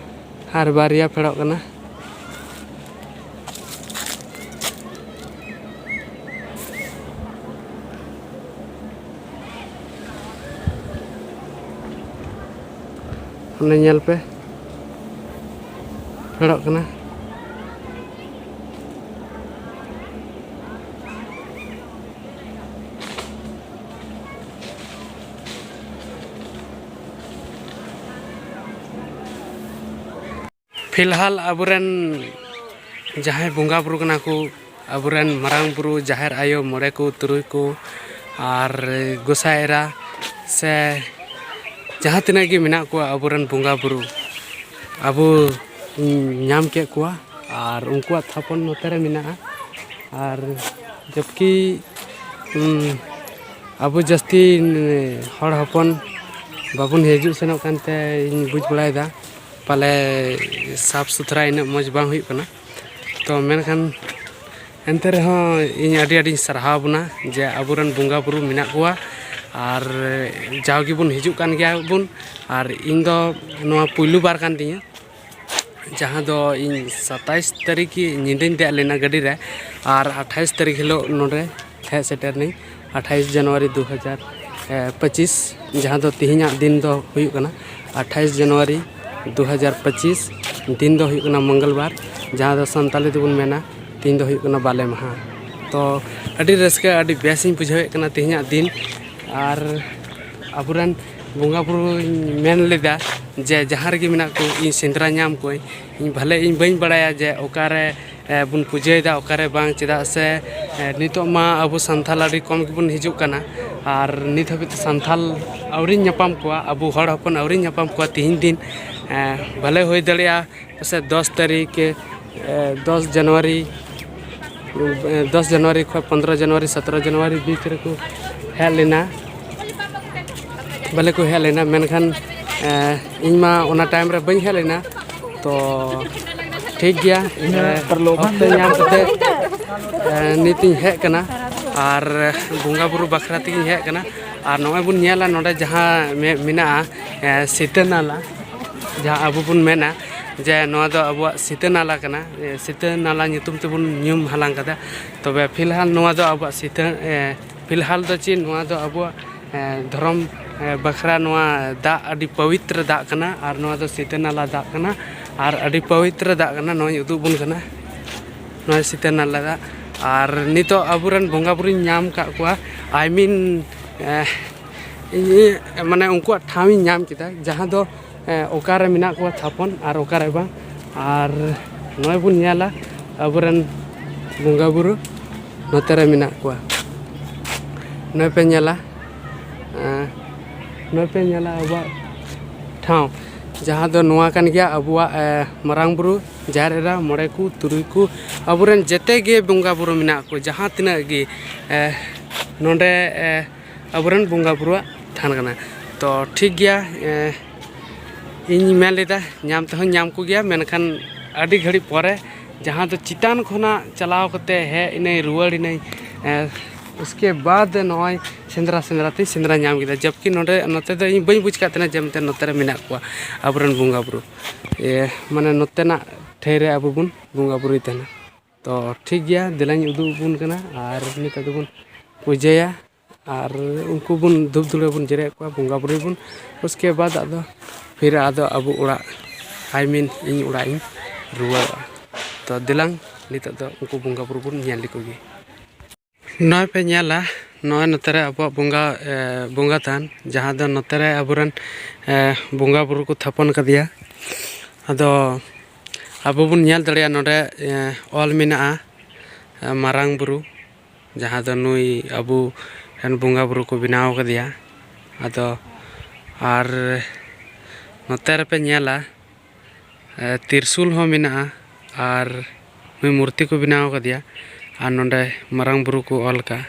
ᱟᱨ ᱵᱟᱨᱭᱟ ᱯᱷᱮᱰᱚᱜ ᱠᱟᱱᱟ᱾ ᱚᱱᱮ ᱧᱮᱞ ᱯᱮ, ᱯᱷᱮᱰᱚᱜ ᱠᱟᱱᱟ᱾ ᱯᱷᱤᱞᱦᱟᱞ ᱟᱵᱚᱨᱮᱱ ᱡᱟᱦᱟᱸᱭ ᱵᱚᱸᱜᱟ ᱵᱩᱨᱩ ᱠᱟᱱᱟ ᱠᱚ, ᱟᱵᱚᱨᱮᱱ ᱢᱟᱨᱟᱝ ᱵᱩᱨᱩ, ᱡᱟᱦᱮᱨ ᱟᱭᱳ, ᱢᱚᱬᱮ ᱠᱚ, ᱛᱩᱨᱩᱭ ᱠᱚ, ᱟᱨ ᱜᱚᱸᱥᱟᱭ ᱮᱨᱟ ᱥᱮ ᱡᱟᱦᱟᱸ ᱛᱤᱱᱟᱹᱜ ᱜᱮ ᱢᱮᱱᱟᱜ ᱠᱚᱣᱟ ᱟᱵᱚᱨᱮᱱ ᱵᱚᱸᱜᱟ ᱵᱩᱨᱩ, ᱟᱵᱚ ᱧᱟᱢ ᱠᱮᱫ ᱠᱚᱣᱟ᱾ ᱟᱨ ᱩᱱᱠᱩᱣᱟᱜ ᱛᱷᱟᱯᱚᱱ ᱱᱚᱛᱮ ᱨᱮ ᱢᱮᱱᱟᱜᱼᱟ᱾ ᱟᱨ ᱡᱚᱵᱠᱤ, ᱩᱢ, ᱟᱵᱚ ᱡᱟᱹᱥᱛᱤ ᱦᱚᱲ ᱦᱚᱯᱚᱱ ᱵᱟᱵᱚᱱ ᱦᱤᱡᱩᱜ ᱥᱮᱱᱚᱜ ᱠᱟᱱᱛᱮ ᱤᱧ ᱵᱩᱡᱽ ᱵᱟᱲᱟᱭᱮᱫᱟ, ᱯᱟᱞᱮ ᱥᱟᱯᱷ ᱥᱩᱛᱷᱨᱟ ᱤᱱᱟᱹᱜ ᱢᱚᱡᱽ ᱵᱟᱝ ᱦᱩᱭᱩᱜ ᱠᱟᱱᱟ᱾ ᱛᱚ ᱢᱮᱱᱠᱷᱟᱱ ᱮᱱᱛᱮ ᱨᱮᱦᱚᱸ ᱤᱧ ᱟᱹᱰᱤ ᱟᱹᱰᱤᱧ ᱥᱟᱨᱦᱟᱣ ᱵᱚᱱᱟ ᱡᱮ ᱟᱵᱚᱨᱮᱱ ᱵᱚᱸᱜᱟ ᱵᱩᱨᱩ ᱢᱮᱱᱟᱜ ᱠᱚᱣᱟ᱾ ᱟᱨ ᱡᱟᱣ ᱜᱮᱵᱚᱱ ᱦᱤᱡᱩᱜ ᱠᱟᱱ ᱜᱮᱭᱟ ᱵᱚᱱ᱾ ᱟᱨ ᱤᱧ ᱫᱚ ᱱᱚᱣᱟ ᱯᱩᱭᱞᱩ ᱵᱟᱨ ᱠᱟᱱ ᱛᱤᱧᱟᱹ, ᱡᱟᱦᱟᱸ ᱫᱚ ᱤᱧ ᱥᱟᱛᱟᱭᱤᱥ ᱛᱟᱹᱨᱤᱠᱷ ᱧᱤᱫᱟᱹᱧ ᱫᱮᱡ ᱞᱮᱱᱟ ᱜᱟᱹᱰᱤ ᱨᱮ, ᱟᱨ ᱟᱴᱷᱟᱭᱤᱥ ᱛᱟᱹᱨᱤᱠᱷ ᱦᱤᱞᱳᱜ ᱱᱚᱰᱮ ᱦᱮᱡ ᱥᱮᱴᱮᱨ ᱱᱟᱹᱧ᱾ ᱟᱴᱷᱟᱭᱤᱥ ᱡᱟᱱᱩᱣᱟᱨᱤ ᱫᱩ ᱦᱟᱡᱟᱨ ᱯᱚᱸᱪᱤᱥ, ᱡᱟᱦᱟᱸ ᱫᱚ ᱛᱮᱦᱮᱧᱟᱜ ᱫᱤᱱ ᱫᱚ ᱦᱩᱭᱩᱜ ᱠᱟᱱᱟ ᱟᱴᱷᱟᱭᱤᱥ ᱡᱟᱱᱩᱣᱟᱨᱤ ᱫᱩ ᱦᱟᱡᱟᱨ ᱯᱚᱸᱪᱤᱥ᱾ ᱫᱤᱱ ᱫᱚ ᱦᱩᱭᱩᱜ ᱠᱟᱱᱟ ᱢᱚᱝᱜᱚᱞ ᱵᱟᱨ, ᱡᱟᱦᱟᱸ ᱫᱚ ᱥᱟᱱᱛᱟᱲᱤ ᱛᱮᱵᱚᱱ ᱢᱮᱱᱟ ᱛᱮᱦᱮᱧ ᱫᱚ ᱦᱩᱭᱩᱜ ᱠᱟᱱᱟ ᱵᱟᱞᱮ ᱢᱟᱦᱟ᱾ ᱛᱚ ᱟᱹᱰᱤ ᱨᱟᱹᱥᱠᱟᱹ, ᱟᱹᱰᱤ ᱵᱮᱥ ᱤᱧ ᱵᱩᱡᱷᱟᱹᱣᱮᱫ ᱠᱟᱱᱟ ᱛᱮᱦᱮᱧᱟᱜ ᱫᱤᱱ᱾ ᱟᱨ ᱟᱵᱚᱨᱮᱱ ᱵᱚᱸᱜᱟ ᱵᱩᱨᱩᱧ ᱢᱮᱱ ᱞᱮᱫᱟ ᱡᱮ ᱡᱟᱦᱟᱸ ᱨᱮᱜᱮ ᱢᱮᱱᱟᱜ ᱠᱚ, ᱤᱧ ᱥᱮᱸᱫᱽᱨᱟ ᱧᱟᱢ ᱠᱚᱣᱟᱹᱧ᱾ ᱤᱧ ᱵᱷᱟᱞᱮ ᱤᱧ ᱵᱟᱹᱧ ᱵᱟᱲᱟᱭᱟ ᱡᱮ ᱚᱠᱟᱨᱮ ᱮ, ᱵᱚᱱ ᱯᱩᱡᱟᱹᱭᱮᱫᱟ, ᱚᱠᱟᱨᱮ ᱵᱟᱝ᱾ ᱪᱮᱫᱟᱜ ᱥᱮ ᱮ, ᱱᱤᱛᱚᱜ ᱢᱟ ᱟᱵᱚ ᱥᱟᱱᱛᱟᱞ ᱟᱹᱰᱤ ᱠᱚᱢ ᱜᱮᱵᱚᱱ ᱦᱤᱡᱩᱜ ᱠᱟᱱᱟ, ᱟᱨ ᱱᱤᱛ ᱦᱟᱹᱵᱤᱡ ᱛᱮ ᱥᱟᱱᱛᱟᱞ ᱟᱹᱣᱨᱤᱧ ᱧᱟᱯᱟᱢ ᱠᱚᱣᱟ, ᱟᱵᱚ ᱦᱚᱲ ᱦᱚᱯᱚᱱ ᱟᱹᱣᱨᱤᱧ ᱧᱟᱯᱟᱢ ᱠᱚᱣᱟ᱾ ᱛᱤᱦᱤᱧ ᱫᱤᱱ ᱮ, ᱵᱷᱟᱞᱮ ᱦᱩᱭ ᱫᱟᱲᱮᱭᱟᱜᱼᱟ ᱯᱟᱥᱮᱡ ᱫᱚᱥ ᱛᱟᱹᱨᱤᱠᱷ, ᱮ, ᱫᱚᱥ ᱡᱟᱱᱩᱣᱟᱨᱤ, ᱮ, ᱫᱚᱥ ᱡᱟᱱᱩᱣᱟᱨᱤ ᱠᱷᱚᱱ ᱯᱚᱱᱫᱽᱨᱚ ᱡᱟᱱᱩᱣᱟᱨᱤ, ᱥᱚᱛᱨᱚ ᱡᱟᱱᱩᱣᱟᱨᱤ ᱵᱤᱪ ᱨᱮᱠᱚ ᱦᱮᱡ ᱞᱮᱱᱟ, ᱵᱚᱞᱮ ᱠᱚ ᱦᱮᱡ ᱞᱮᱱᱟ, ᱢᱮᱱᱠᱷᱟᱱ ᱮ, ᱤᱧ ᱢᱟ ᱚᱱᱟ ᱴᱟᱭᱤᱢ ᱨᱮ ᱵᱟᱹᱧ ᱦᱮᱡ ᱞᱮᱱᱟ᱾ ᱛᱚ ᱴᱷᱤᱠ ᱜᱮᱭᱟ, ᱮ, ᱚᱠᱛᱚ ᱧᱟᱢ ᱠᱟᱛᱮ ᱮ, ᱱᱤᱛ ᱤᱧ ᱦᱮᱡ ᱠᱟᱱᱟ ᱟᱨ ᱵᱚᱸᱜᱟ ᱵᱩᱨᱩ ᱵᱟᱠᱷᱨᱟ ᱛᱮᱜᱤᱧ ᱦᱮᱡ ᱠᱟᱱᱟ᱾ ᱟᱨ ᱱᱚᱜᱼᱚᱭ ᱵᱚᱱ ᱧᱮᱞᱟ ᱱᱚᱰᱮ ᱡᱟᱦᱟᱸ ᱢᱮ-, ᱢᱮᱱᱟᱜᱼᱟ ᱮ, ᱥᱤᱛᱟᱹ ᱱᱟᱞᱟ, ᱡᱟᱦᱟᱸ ᱟᱵᱚ ᱵᱚᱱ ᱢᱮᱱᱟ ᱡᱮ ᱱᱚᱣᱟ ᱫᱚ ᱟᱵᱚᱣᱟᱜ ᱥᱤᱛᱟᱹ ᱱᱟᱞᱟ ᱠᱟᱱᱟ, ᱮ, ᱥᱤᱛᱟᱹ ᱱᱟᱞᱟ ᱧᱩᱛᱩᱢ ᱛᱮᱵᱚᱱ ᱧᱩᱢ ᱦᱟᱞᱟᱝ ᱠᱟᱫᱟ᱾ ᱛᱚᱵᱮ ᱯᱷᱤᱞᱦᱟᱞ ᱱᱚᱣᱟ ᱫᱚ ᱟᱵᱚᱣᱟᱜ ᱥᱤᱛᱟᱹ, ᱮ, ᱯᱷᱤᱞᱦᱟᱞ ᱫᱚ ᱪᱮᱫ, ᱱᱚᱣᱟ ᱫᱚ ᱟᱵᱚᱣᱟᱜ ᱮ, ᱫᱷᱚᱨᱚᱢ ᱮ, ᱵᱟᱠᱷᱨᱟ ᱱᱚᱣᱟ ᱫᱟᱜ ᱟᱹᱰᱤ ᱯᱚᱵᱤᱛᱨᱚ ᱫᱟᱜ ᱠᱟᱱᱟ, ᱟᱨ ᱱᱚᱣᱟ ᱫᱚ ᱥᱤᱛᱟᱹ ᱱᱟᱞᱟ ᱫᱟᱜ ᱠᱟᱱᱟ, ᱟᱨ ᱟᱹᱰᱤ ᱯᱚᱵᱤᱛᱨᱚ ᱫᱟᱜ ᱠᱟᱱᱟ᱾ ᱱᱚᱣᱟᱧ ᱩᱫᱩᱜ ᱵᱚᱱ ᱠᱟᱱᱟ, ᱱᱚᱣᱟ ᱥᱤᱛᱟᱹ ᱱᱟᱞᱟ ᱫᱟᱜ᱾ ᱟᱨ ᱱᱤᱛᱚᱜ ᱟᱵᱚᱨᱮᱱ ᱵᱚᱸᱜᱟ ᱵᱩᱨᱩᱧ ᱧᱟᱢ ᱠᱟᱜ ᱠᱚᱣᱟ, I mean, ᱮ, ᱤᱧ, ᱢᱟᱱᱮ ᱩᱱᱠᱩᱣᱟᱜ ᱴᱷᱟᱶ ᱤᱧ ᱧᱟᱢ ᱠᱮᱫᱟ, ᱡᱟᱦᱟᱸ ᱫᱚ ᱮ, ᱚᱠᱟᱨᱮ ᱢᱮᱱᱟᱜ ᱠᱚᱣᱟ ᱛᱷᱟᱯᱚᱱ ᱟᱨ ᱚᱠᱟᱨᱮ ᱵᱟᱝ᱾ ᱟᱨ ᱱᱚᱜᱼᱚᱭ ᱵᱚᱱ ᱧᱮᱞᱟ ᱟᱵᱚᱨᱮᱱ ᱵᱚᱸᱜᱟ ᱵᱩᱨᱩ ᱱᱚᱛᱮ ᱨᱮ ᱢᱮᱱᱟᱜ ᱠᱚᱣᱟ᱾ ᱱᱚᱜᱼᱚᱭ ᱯᱮ ᱧᱮᱞᱟ, ᱮ, ᱱᱚᱜᱼᱚᱭ ᱯᱮ ᱧᱮᱞᱟ ᱟᱵᱚᱣᱟᱜ ᱴᱷᱟᱶ, ᱡᱟᱦᱟᱸ ᱫᱚ ᱱᱚᱣᱟ ᱠᱟᱱ ᱜᱮᱭᱟ ᱟᱵᱚᱣᱟᱜ, ᱮ, ᱢᱟᱨᱟᱝ ᱵᱩᱨᱩ, ᱡᱟᱦᱮᱨ ᱮᱨᱟ, ᱢᱚᱬᱮ ᱠᱚ, ᱛᱩᱨᱩᱭ ᱠᱚ, ᱟᱵᱚᱨᱮᱱ ᱡᱮᱛᱮ ᱜᱮ ᱵᱚᱸᱜᱟ ᱵᱩᱨᱩ ᱢᱮᱱᱟᱜ ᱠᱚ, ᱡᱟᱦᱟᱸ ᱛᱤᱱᱟᱹᱜ ᱜᱮ, ᱮ, ᱱᱚᱰᱮ, ᱮ, ᱟᱵᱚᱨᱮᱱ ᱵᱚᱸᱜᱟ ᱵᱩᱨᱩᱣᱟᱜ ᱛᱷᱟᱱ ᱠᱟᱱᱟ᱾ ᱛᱚ ᱴᱷᱤᱠ ᱜᱮᱭᱟ, ᱮ, ᱤᱧ ᱢᱮᱱ ᱞᱮᱫᱟ ᱧᱟᱢ ᱛᱮᱦᱚᱸᱧ ᱧᱟᱢ ᱠᱚᱜᱮᱭᱟ, ᱢᱮᱱᱠᱷᱟᱱ ᱟᱹᱰᱤ ᱜᱷᱟᱹᱲᱤᱡ ᱯᱚᱨᱮ, ᱡᱟᱦᱟᱸ ᱫᱚ ᱪᱮᱛᱟᱱ ᱠᱷᱚᱱᱟᱜ ᱪᱟᱞᱟᱣ ᱠᱟᱛᱮ ᱦᱮᱡ ᱮᱱᱟᱹᱧ, ᱨᱩᱣᱟᱹᱲ ᱮᱱᱟᱹᱧ, ᱮ, ᱩᱥᱠᱮ ᱵᱟᱫ ᱱᱚᱜᱼᱚᱭ ᱥᱮᱸᱫᱽᱨᱟ ᱥᱮᱸᱫᱽᱨᱟ ᱛᱮᱧ ᱥᱮᱸᱫᱽᱨᱟ ᱧᱟᱢ ᱠᱮᱫᱟ᱾ ᱡᱚᱵᱠᱤ ᱱᱚᱰᱮ, ᱱᱚᱛᱮ ᱫᱚ ᱤᱧ ᱵᱟᱹᱧ ᱵᱩᱡᱽ ᱠᱟᱫ ᱛᱟᱦᱮᱱᱟ ᱡᱮ ᱢᱮᱱᱛᱮ ᱱᱚᱛᱮ ᱨᱮ ᱢᱮᱱᱟᱜ ᱠᱚᱣᱟ ᱟᱵᱚᱨᱮᱱ ᱵᱚᱸᱜᱟ ᱵᱩᱨᱩ, ᱮ, ᱢᱟᱱᱮ ᱱᱚᱛᱮᱱᱟᱜ ᱴᱷᱟᱹᱭ ᱨᱮ ᱟᱵᱚ ᱵᱚᱱ ᱵᱚᱸᱜᱟ ᱵᱩᱨᱩᱭ ᱛᱟᱦᱮᱱᱟ᱾ ᱛᱚ ᱴᱷᱤᱠ ᱜᱮᱭᱟ, ᱫᱮᱞᱟᱧ ᱩᱫᱩᱜ ᱟᱵᱚᱱ ᱠᱟᱱᱟ᱾ ᱟᱨ ᱱᱤᱛᱚᱜ ᱫᱚᱵᱚᱱ ᱯᱩᱡᱟᱹᱭᱟ, ᱟᱨ ᱩᱱᱠᱩ ᱵᱚᱱ ᱫᱷᱩᱯ ᱫᱷᱩᱲᱟᱹ ᱵᱚᱱ ᱡᱮᱨᱮᱫ ᱠᱚᱣᱟ, ᱵᱚᱸᱜᱟ ᱵᱩᱨᱩᱭ ᱵᱚᱱ᱾ ᱩᱥᱠᱮ ᱵᱟᱫ ᱟᱫᱚ ᱯᱷᱤᱨ ᱟᱫᱚ ᱟᱵᱚ ᱚᱲᱟᱜ, I mean ᱤᱧ ᱚᱲᱟᱜ ᱤᱧ ᱨᱩᱣᱟᱹᱲᱚᱜᱼᱟ᱾ ᱛᱚ ᱫᱮᱞᱟᱝ ᱱᱤᱛᱚᱜ ᱫᱚ ᱩᱱᱠᱩ ᱵᱚᱸᱜᱟ ᱵᱩᱨᱩ ᱵᱚᱱ ᱧᱮᱞ ᱞᱮᱠᱚ ᱜᱮ᱾ ᱱᱚᱜᱼᱚᱭ ᱯᱮ ᱧᱮᱞᱟ, ᱱᱚᱜᱼᱚᱭ ᱱᱚᱛᱮ ᱨᱮ ᱟᱵᱚᱣᱟᱜ ᱵᱚᱸᱜᱟ, ᱮ, ᱵᱚᱸᱜᱟ ᱛᱷᱟᱱ, ᱡᱟᱦᱟᱸ ᱫᱚ ᱱᱚᱛᱮ ᱨᱮ ᱟᱵᱚᱨᱮᱱ, ᱮ, ᱵᱚᱸᱜᱟ ᱵᱩᱨᱩ ᱠᱚ ᱛᱷᱟᱯᱚᱱ ᱠᱟᱫᱮᱭᱟ᱾ ᱟᱫᱚ ᱟᱵᱚ ᱵᱚᱱ ᱧᱮᱞ ᱫᱟᱲᱮᱭᱟᱜᱼᱟ ᱱᱚᱰᱮ, ᱮ, ᱚᱞ ᱢᱮᱱᱟᱜᱼᱟ, ᱮ, ᱢᱟᱨᱟᱝ ᱵᱩᱨᱩ, ᱡᱟᱦᱟᱸ ᱫᱚ ᱱᱩᱭ ᱟᱵᱚ ᱨᱮᱱ ᱵᱚᱸᱜᱟ ᱵᱩᱨᱩ ᱠᱚ ᱵᱮᱱᱟᱣ ᱠᱟᱫᱮᱭᱟ᱾ ᱟᱫᱚ ᱟᱨ ᱱᱚᱛᱮ ᱨᱮᱯᱮ ᱧᱮᱞᱟ, ᱮ, ᱛᱤᱨᱥᱩᱞ ᱦᱚᱸ ᱢᱮᱱᱟᱜᱼᱟ ᱟᱨ ᱱᱩᱭ ᱢᱩᱨᱛᱤ ᱠᱚ ᱵᱮᱱᱟᱣ ᱠᱟᱫᱮᱭᱟ ᱟᱨ ᱱᱚᱰᱮ ᱢᱟᱨᱟᱝ ᱵᱩᱨᱩ ᱠᱚ ᱚᱞ ᱠᱟᱜᱼᱟ᱾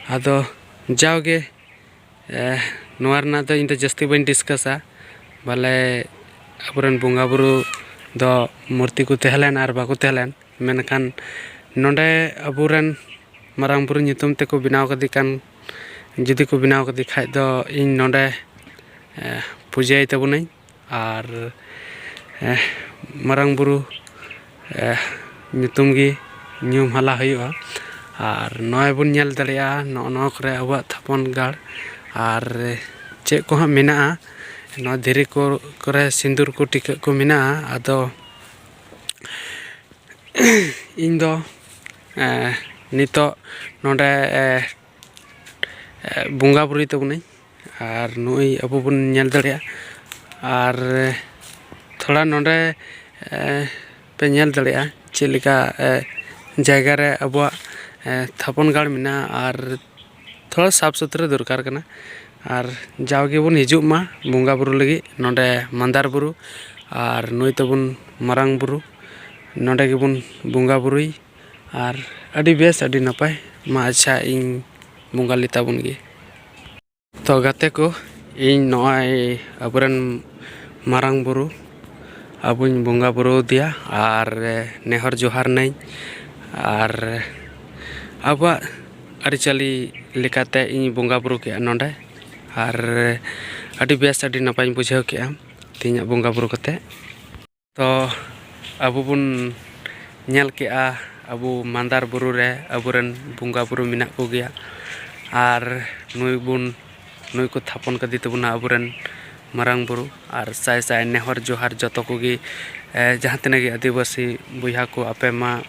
ᱟᱫᱚ ᱡᱟᱣᱜᱮ, ᱮ, ᱱᱚᱣᱟ ᱨᱮᱱᱟᱜ ᱫᱚ ᱤᱧ ᱫᱚ ᱡᱟᱹᱥᱛᱤ ᱵᱟᱹᱧ ᱰᱤᱥᱠᱟᱥᱟ, ᱵᱚᱞᱮ ᱟᱵᱚᱨᱮᱱ ᱵᱚᱸᱜᱟ ᱵᱩᱨᱩ ᱫᱚ ᱢᱩᱨᱛᱤ ᱠᱚ ᱛᱟᱦᱮᱸ ᱞᱮᱱ ᱟᱨ ᱵᱟᱠᱚ ᱛᱟᱦᱮᱸ ᱞᱮᱱ, ᱢᱮᱱᱠᱷᱟᱱ ᱱᱚᱰᱮ ᱟᱵᱚᱨᱮᱱ ᱢᱟᱨᱟᱝ ᱵᱩᱨᱩ ᱧᱩᱛᱩᱢ ᱛᱮᱠᱚ ᱵᱮᱱᱟᱣ ᱠᱟᱫᱮ ᱠᱟᱱ, ᱡᱩᱫᱤ ᱠᱚ ᱵᱮᱱᱟᱣ ᱠᱟᱫᱮ ᱠᱷᱟᱡ ᱫᱚ ᱤᱧ ᱱᱚᱰᱮ, ᱮ, ᱯᱩᱡᱟᱹᱭ ᱛᱟᱵᱚᱱᱟᱹᱧ᱾ ᱟᱨ, ᱮ, ᱢᱟᱨᱟᱝ ᱵᱩᱨᱩ, ᱮ, ᱧᱩᱛᱩᱢ ᱜᱮ ᱧᱩᱢ ᱦᱟᱞᱟ ᱦᱩᱭᱩᱜᱼᱟ᱾ ᱟᱨ ᱱᱚᱜᱼᱚᱭ ᱵᱚᱱ ᱧᱮᱞ ᱫᱟᱲᱮᱭᱟᱜᱼᱟ ᱱᱚᱜᱼᱚ ᱱᱚᱣᱟ ᱠᱚᱨᱮ ᱟᱵᱚᱣᱟᱜ ᱛᱷᱟᱯᱚᱱ ᱜᱟᱲ ᱟᱨ ᱪᱮᱫ ᱠᱚ ᱦᱟᱸᱜ ᱢᱮᱱᱟᱜᱼᱟ, ᱱᱚᱣᱟ ᱫᱷᱤᱨᱤ ᱠᱚ ᱠᱚᱨᱮ ᱥᱤᱸᱫᱩᱨ ᱠᱚ ᱴᱤᱠᱟᱹᱜ ᱠᱚ ᱢᱮᱱᱟᱜᱼᱟ᱾ ᱟᱫᱚ ᱤᱧ ᱫᱚ, ᱮ, ᱱᱤᱛᱚᱜ ᱱᱚᱰᱮ, ᱮ, ᱮ, ᱵᱚᱸᱜᱟ ᱵᱩᱨᱩᱭ ᱛᱟᱵᱚᱱᱟᱹᱧ᱾ ᱟᱨ ᱱᱩᱭ ᱟᱵᱚ ᱵᱚᱱ ᱧᱮᱞ ᱫᱟᱲᱮᱭᱟᱜᱼᱟ᱾ ᱟᱨ ᱛᱷᱚᱲᱟ ᱱᱚᱰᱮ, ᱮ, ᱯᱮ ᱧᱮᱞ ᱫᱟᱲᱮᱭᱟᱜᱼᱟ ᱪᱮᱫ ᱞᱮᱠᱟ, ᱮ, ᱡᱟᱭᱜᱟ ᱨᱮ ᱟᱵᱚᱣᱟᱜ, ᱮ, ᱛᱷᱟᱯᱚᱱ ᱜᱟᱲ ᱢᱮᱱᱟᱜᱼᱟ᱾ ᱟᱨ ᱛᱷᱚᱲᱟ ᱥᱟᱯᱷ ᱥᱩᱛᱨᱟᱹ ᱫᱚᱨᱠᱟᱨ ᱠᱟᱱᱟ᱾ ᱟᱨ ᱡᱟᱣ ᱜᱮᱵᱚᱱ ᱦᱤᱡᱩᱜ ᱢᱟ ᱵᱚᱸᱜᱟ ᱵᱩᱨᱩ ᱞᱟᱹᱜᱤᱫ ᱱᱚᱰᱮ ᱢᱟᱱᱫᱟᱨ ᱵᱩᱨᱩ, ᱟᱨ ᱱᱩᱭ ᱛᱟᱵᱚᱱ ᱢᱟᱨᱟᱝ ᱵᱩᱨᱩ, ᱱᱚᱰᱮ ᱜᱮᱵᱚᱱ ᱵᱚᱸᱜᱟ ᱵᱩᱨᱩᱭ᱾ ᱟᱨ ᱟᱹᱰᱤ ᱵᱮᱥ, ᱟᱹᱰᱤ ᱱᱟᱯᱟᱭ᱾ ᱢᱟ ᱟᱪᱪᱷᱟ, ᱤᱧ ᱵᱚᱸᱜᱟ ᱞᱮ ᱛᱟᱵᱚᱱ ᱜᱮ᱾ ᱛᱚ ᱜᱟᱛᱮ ᱠᱚ, ᱤᱧ ᱱᱚᱜᱼᱚᱭ ᱟᱵᱚᱨᱮᱱ ᱢᱟᱨᱟᱝ ᱵᱩᱨᱩ, ᱟᱵᱚᱧ ᱵᱚᱸᱜᱟ ᱵᱩᱨᱩ ᱟᱫᱮᱭᱟ ᱟᱨ ᱱᱮᱦᱚᱨ ᱡᱚᱦᱟᱨ ᱱᱟᱹᱧ᱾ ᱟᱨ ᱟᱵᱚᱣᱟᱜ ᱟᱹᱨᱤᱪᱟᱹᱞᱤ ᱞᱮᱠᱟᱛᱮ ᱤᱧ ᱵᱚᱸᱜᱟ ᱵᱩᱨᱩ ᱠᱮᱜᱼᱟ ᱱᱚᱰᱮ᱾ ᱟᱨ ᱟᱹᱰᱤ ᱵᱮᱥ, ᱟᱹᱰᱤ ᱱᱟᱯᱟᱭᱤᱧ ᱵᱩᱡᱷᱟᱹᱣ ᱠᱮᱜᱼᱟ ᱛᱮᱦᱮᱧᱟᱜ ᱵᱚᱸᱜᱟ ᱵᱩᱨᱩ ᱠᱟᱛᱮ᱾ ᱛᱚ ᱟᱵᱚ ᱵᱚᱱ ᱧᱮᱞ ᱠᱮᱜᱼᱟ, ᱟᱵᱚ ᱢᱟᱱᱫᱟᱨ ᱵᱩᱨᱩ ᱨᱮ ᱟᱵᱚᱨᱮᱱ ᱵᱚᱸᱜᱟ ᱵᱩᱨᱩ ᱢᱮᱱᱟᱜ ᱠᱚᱜᱮᱭᱟ᱾ ᱟᱨ ᱱᱩᱭ ᱵᱚᱱ, ᱱᱩᱭ ᱠᱚ ᱛᱷᱟᱯᱚᱱ ᱠᱟᱫᱮ ᱛᱟᱵᱚᱱᱟ ᱟᱵᱚᱨᱮᱱ ᱢᱟᱨᱟᱝ ᱵᱩᱨᱩ᱾ ᱟᱨ ᱥᱟᱭ ᱥᱟᱭ ᱱᱮᱦᱚᱨ ᱡᱚᱦᱟᱨ ᱡᱚᱛᱚ ᱠᱚᱜᱮ, ᱮ, ᱡᱟᱦᱟᱸ ᱛᱤᱱᱟᱹᱜ ᱜᱮ ᱟᱹᱫᱤᱵᱟᱹᱥᱤ ᱵᱚᱭᱦᱟ ᱠᱚ, ᱟᱯᱮ ᱢᱟ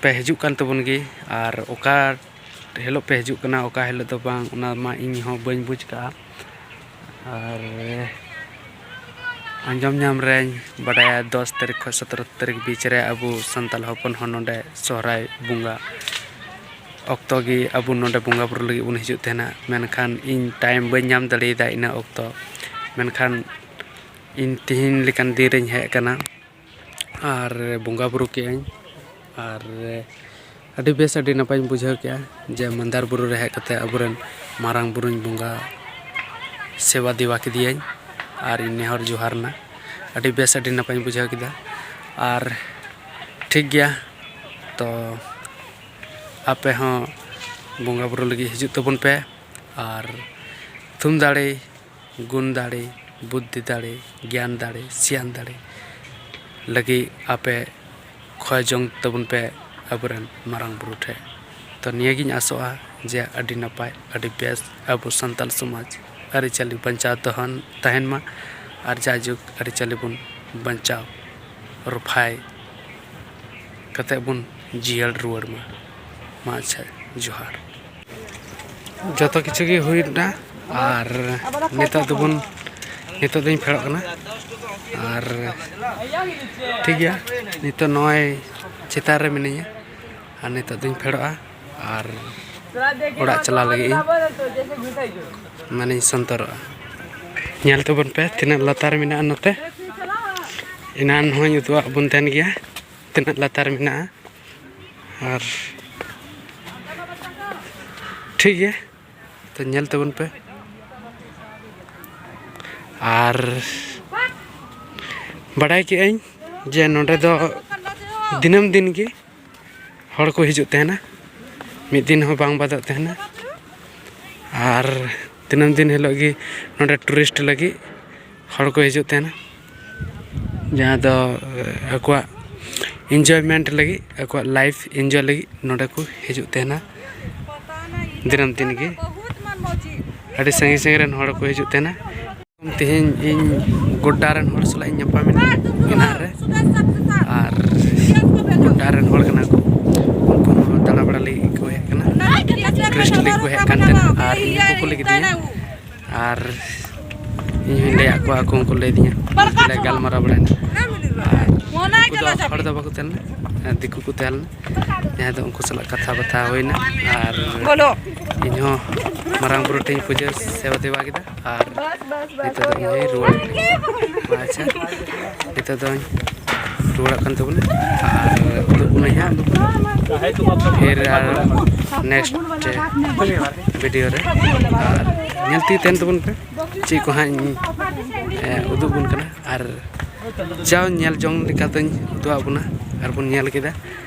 ᱯᱮ ᱦᱤᱡᱩᱜ ᱠᱟᱱ ᱛᱟᱵᱚᱱ ᱜᱮ᱾ ᱟᱨ ᱚᱠᱟ ᱦᱤᱞᱳᱜ ᱯᱮ ᱦᱤᱡᱩᱜ ᱠᱟᱱᱟ, ᱚᱠᱟ ᱦᱤᱞᱳᱜ ᱫᱚ ᱵᱟᱝ, ᱚᱱᱟ ᱢᱟ ᱤᱧ ᱦᱚᱸ ᱵᱟᱹᱧ ᱵᱩᱡᱽ ᱠᱟᱜᱼᱟ᱾ ᱟᱨ ᱟᱸᱡᱚᱢ ᱧᱟᱢ ᱨᱮᱧ ᱵᱟᱰᱟᱭᱟ, ᱫᱚᱥ ᱛᱟᱹᱨᱤᱠᱷ ᱠᱷᱚᱱ ᱥᱚᱛᱨᱚ ᱛᱟᱹᱨᱤᱠᱷ ᱵᱤᱪ ᱨᱮ ᱟᱵᱚ ᱥᱟᱱᱛᱟᱲ ᱦᱚᱯᱚᱱ ᱦᱚᱸ ᱱᱚᱰᱮ ᱥᱚᱦᱨᱟᱭ ᱵᱚᱸᱜᱟ ᱚᱠᱛᱚ ᱜᱮ ᱟᱵᱚ ᱱᱚᱰᱮ ᱵᱚᱸᱜᱟ ᱵᱩᱨᱩ ᱞᱟᱹᱜᱤᱫ ᱵᱚᱱ ᱦᱤᱡᱩᱜ ᱛᱟᱦᱮᱱᱟ᱾ ᱢᱮᱱᱠᱷᱟᱱ ᱤᱧ ᱴᱟᱭᱤᱢ ᱵᱟᱹᱧ ᱧᱟᱢ ᱫᱟᱲᱮᱭᱟᱫᱟ ᱤᱱᱟᱹ ᱚᱠᱛᱚ, ᱢᱮᱱᱠᱷᱟᱱ ᱤᱧ ᱛᱮᱦᱮᱧ ᱞᱮᱠᱟᱱ ᱫᱤᱱ ᱨᱮᱧ ᱦᱮᱡ ᱟᱠᱟᱱᱟ ᱟᱨ ᱵᱚᱸᱜᱟ ᱵᱩᱨᱩ ᱠᱮᱜᱼᱟᱹᱧ᱾ ᱟᱨ ᱟᱹᱰᱤ ᱵᱮᱥ, ᱟᱹᱰᱤ ᱱᱟᱯᱟᱭᱤᱧ ᱵᱩᱡᱷᱟᱹᱣ ᱠᱮᱜᱼᱟ ᱡᱮ ᱢᱟᱱᱫᱟᱨ ᱵᱩᱨᱩ ᱨᱮ ᱦᱮᱡ ᱠᱟᱛᱮ ᱟᱵᱚᱨᱮᱱ ᱢᱟᱨᱟᱝ ᱵᱩᱨᱩᱧ ᱵᱚᱸᱜᱟ ᱥᱮᱵᱟ ᱫᱮᱵᱟ ᱠᱮᱫᱮᱭᱟᱹᱧ ᱟᱨ ᱤᱧ ᱱᱮᱦᱚᱨ ᱡᱚᱦᱟᱨ ᱮᱱᱟ᱾ ᱟᱹᱰᱤ ᱵᱮᱥ, ᱟᱹᱰᱤ ᱱᱟᱯᱟᱭᱤᱧ ᱵᱩᱡᱷᱟᱹᱣ ᱠᱮᱫᱟ᱾ ᱟᱨ ᱴᱷᱤᱠ ᱜᱮᱭᱟ, ᱛᱚ ᱟᱯᱮ ᱦᱚᱸ ᱵᱚᱸᱜᱟ ᱵᱩᱨᱩ ᱞᱟᱹᱜᱤᱫ ᱦᱤᱡᱩᱜ ᱛᱟᱵᱚᱱ ᱯᱮ᱾ ᱟᱨ ᱛᱷᱩᱢ ᱫᱟᱲᱮ, ᱜᱩᱱ ᱫᱟᱲᱮ, ᱵᱩᱫᱽᱫᱷᱤ ᱫᱟᱲᱮ, ᱜᱮᱭᱟᱱ ᱫᱟᱲᱮ, ᱥᱤᱭᱟᱱ ᱫᱟᱲᱮ ᱞᱟᱹᱜᱤᱫ ᱟᱯᱮ ᱠᱷᱚᱭ ᱡᱚᱝ ᱛᱟᱵᱚᱱ ᱯᱮ ᱟᱵᱚᱨᱮᱱ ᱢᱟᱨᱟᱝ ᱵᱩᱨᱩ ᱴᱷᱮᱱ᱾ ᱛᱚ ᱱᱤᱭᱟᱹᱜᱤᱧ ᱟᱥᱚᱜᱼᱟ ᱡᱮ ᱟᱹᱰᱤ ᱱᱟᱯᱟᱭ, ᱟᱹᱰᱤ ᱵᱮᱥ ᱟᱵᱚ ᱥᱟᱱᱛᱟᱲ ᱥᱚᱢᱟᱡᱽ ᱟᱹᱨᱤᱪᱟᱹᱞᱤ ᱵᱟᱧᱪᱟᱣ ᱛᱟᱦᱮᱱ, ᱛᱟᱦᱮᱱ ᱢᱟ ᱟᱨ ᱡᱟᱭᱡᱩᱜᱽ ᱟᱹᱨᱤᱪᱟᱹᱞᱤ ᱵᱚᱱ ᱵᱟᱧᱪᱟᱣ ᱨᱚᱯᱷᱟᱭ ᱠᱟᱛᱮ ᱵᱚᱱ ᱡᱤᱭᱟᱹᱲ ᱨᱩᱣᱟᱹᱲ ᱢᱟ᱾ ᱢᱟ ᱟᱪᱪᱷᱟ, ᱡᱚᱦᱟᱨ᱾ ᱡᱚᱛᱚ ᱠᱤᱪᱷᱩ ᱜᱮ ᱦᱩᱭᱱᱟ ᱟᱨ ᱱᱤᱛᱚᱜ ᱫᱚᱵᱚᱱ, ᱱᱤᱛᱚᱜ ᱫᱚᱧ ᱯᱷᱮᱰᱚᱜ ᱠᱟᱱᱟ᱾ ᱟᱨ ᱴᱷᱤᱠ ᱜᱮᱭᱟ, ᱱᱤᱛᱚᱜ ᱱᱚᱜᱼᱚᱭ ᱪᱮᱛᱟᱱ ᱨᱮ ᱢᱤᱱᱟᱹᱧᱟ ᱟᱨ ᱱᱤᱛᱚᱜ ᱫᱚᱧ ᱯᱷᱮᱰᱚᱜᱼᱟ ᱟᱨ ᱚᱲᱟᱜ ᱪᱟᱞᱟᱣ ᱞᱟᱹᱜᱤᱫ ᱤᱧ ᱢᱟᱱᱮᱧ ᱥᱚᱱᱛᱚᱨᱚᱜᱼᱟ᱾ ᱧᱮᱞ ᱛᱟᱵᱚᱱ ᱯᱮ ᱛᱤᱱᱟᱹᱜ ᱞᱟᱛᱟᱨ ᱢᱮᱱᱟᱜᱼᱟ ᱱᱚᱛᱮ᱾ ᱮᱱᱟᱱ ᱦᱚᱸᱧ ᱩᱫᱩᱜ ᱟᱫ ᱵᱚᱱ ᱛᱟᱦᱮᱱ ᱜᱮᱭᱟ ᱛᱤᱱᱟᱹᱜ ᱞᱟᱛᱟᱨ ᱢᱮᱱᱟᱜᱼᱟ᱾ ᱟᱨ ᱴᱷᱤᱠ ᱜᱮᱭᱟ, ᱛᱚ ᱧᱮᱞ ᱛᱟᱵᱚᱱ ᱯᱮ᱾ ᱟᱨ ᱵᱟᱰᱟᱭ ᱠᱮᱜᱼᱟᱹᱧ ᱡᱮ ᱱᱚᱰᱮ ᱫᱚ ᱫᱤᱱᱟᱹᱢ ᱫᱤᱱ ᱜᱮ ᱦᱚᱲ ᱠᱚ ᱦᱤᱡᱩᱜ ᱛᱟᱦᱮᱱᱟ, ᱢᱤᱫ ᱫᱤᱱ ᱦᱚᱸ ᱵᱟᱝ ᱵᱟᱫᱚᱜ ᱛᱟᱦᱮᱱᱟ᱾ ᱟᱨ ᱫᱤᱱᱟᱹᱢ ᱫᱤᱱ ᱦᱤᱞᱳᱜ ᱜᱮ ᱱᱚᱰᱮ ᱴᱩᱨᱤᱥᱴ ᱞᱟᱹᱜᱤᱫ ᱦᱚᱲ ᱠᱚ ᱦᱤᱡᱩᱜ ᱛᱟᱦᱮᱱᱟ, ᱡᱟᱦᱟᱸ ᱫᱚ, ᱮ, ᱟᱠᱚᱣᱟᱜ ᱮᱱᱡᱚᱭᱢᱮᱱᱴ ᱞᱟᱹᱜᱤᱫ, ᱟᱠᱚᱣᱟᱜ ᱞᱟᱭᱤᱯᱷ ᱮᱱᱡᱚᱭ ᱞᱟᱹᱜᱤᱫ ᱱᱚᱰᱮ ᱠᱚ ᱦᱤᱡᱩᱜ ᱛᱟᱦᱮᱱᱟ ᱫᱤᱱᱟᱹᱢ ᱫᱤᱱ ᱜᱮ᱾ ᱟᱹᱰᱤ ᱥᱟᱺᱜᱤᱧ ᱥᱟᱺᱜᱤᱧ ᱨᱮᱱ ᱦᱚᱲ ᱠᱚ ᱦᱤᱡᱩᱜ ᱛᱟᱦᱮᱱᱟ᱾ ᱛᱮᱦᱮᱧ ᱤᱧ ᱜᱚᱰᱰᱟ ᱨᱮᱱ ᱦᱚᱲ ᱥᱟᱞᱟᱜ ᱤᱧ ᱧᱟᱯᱟᱢ ᱮᱱᱟ ᱢᱮᱱᱟᱜ ᱨᱮ, ᱟᱨ ᱜᱚᱰᱰᱟ ᱨᱮᱱ ᱦᱚᱲ ᱠᱟᱱᱟ ᱠᱚ, ᱩᱱᱠᱩ ᱦᱚᱸ ᱫᱟᱬᱟ ᱵᱟᱲᱟ ᱞᱟᱹᱜᱤᱫ ᱠᱚ ᱦᱮᱡ ᱟᱠᱟᱱᱟ᱾ ᱴᱩᱨᱤᱥᱴ ᱞᱟᱹᱜᱤᱫ ᱠᱚ ᱦᱮᱡ ᱠᱟᱱ ᱛᱟᱦᱮᱱᱟ ᱟᱨ ᱤᱧ ᱠᱚ ᱠᱩᱞᱤ ᱠᱤᱫᱤᱧᱟ ᱟᱨ ᱤᱧ ᱦᱚᱧ ᱞᱟᱹᱭᱟᱫ ᱠᱚᱣᱟ, ᱟᱠᱚ ᱦᱚᱸᱠᱚ ᱞᱟᱹᱭ ᱟᱹᱫᱤᱧᱟ᱾ ᱞᱮ ᱜᱟᱞᱢᱟᱨᱟᱣ ᱵᱟᱲᱟᱭᱮᱱᱟ ᱟᱨ ᱩᱱᱠᱩ ᱫᱚ ᱦᱚᱲ ᱫᱚ ᱵᱟᱠᱚ ᱛᱟᱦᱮᱸ ᱞᱮᱱᱟ, ᱫᱤᱠᱩ ᱠᱚ ᱛᱟᱦᱮᱸ ᱞᱮᱱᱟ, ᱡᱟᱦᱟᱸᱭ ᱫᱚ ᱩᱱᱠᱩ ᱥᱟᱞᱟᱜ ᱠᱟᱛᱷᱟ ᱵᱟᱛᱷᱟ ᱦᱩᱭᱱᱟ ᱟᱨ ᱤᱧ ᱦᱚᱸ ᱢᱟᱨᱟᱝ ᱵᱩᱨᱩ ᱴᱷᱮᱱ ᱤᱧ ᱯᱩᱡᱟᱹ ᱥᱮᱵᱟ ᱫᱮᱵᱟ ᱠᱮᱫᱟ ᱟᱨ ᱱᱤᱛᱚᱜ ᱫᱚ ᱤᱧ ᱦᱚᱧ ᱨᱩᱣᱟᱹᱲ ᱠᱟᱱᱟ᱾ ᱟᱪᱪᱷᱟ, ᱱᱤᱛᱚᱜ ᱫᱚᱧ ᱨᱩᱣᱟᱹᱲᱚᱜ ᱠᱟᱱ ᱛᱟᱵᱚᱱᱟ ᱟᱨ ᱩᱫᱩᱜ ᱵᱚᱱᱟᱹᱧ ᱦᱟᱸᱜ ᱯᱷᱤᱨ ᱟᱨ ᱱᱮᱠᱥᱴ ᱵᱷᱤᱰᱤᱭᱳ ᱨᱮ ᱟᱨ ᱧᱮᱞ ᱛᱮᱜᱮ ᱛᱟᱦᱮᱱ ᱛᱟᱵᱚᱱ ᱯᱮ, ᱪᱮᱫ ᱠᱚ ᱦᱟᱸᱜ ᱤᱧ ᱩᱫᱩᱜ ᱵᱚᱱ ᱠᱟᱱᱟ ᱟᱨ ᱡᱟᱣ ᱧᱮᱞ ᱡᱚᱝ ᱞᱮᱠᱟᱛᱮᱧ ᱩᱫᱩᱜ ᱟᱫ ᱵᱚᱱᱟ ᱟᱨ ᱵᱚᱱ ᱧᱮᱞ ᱠᱮᱫᱟ᱾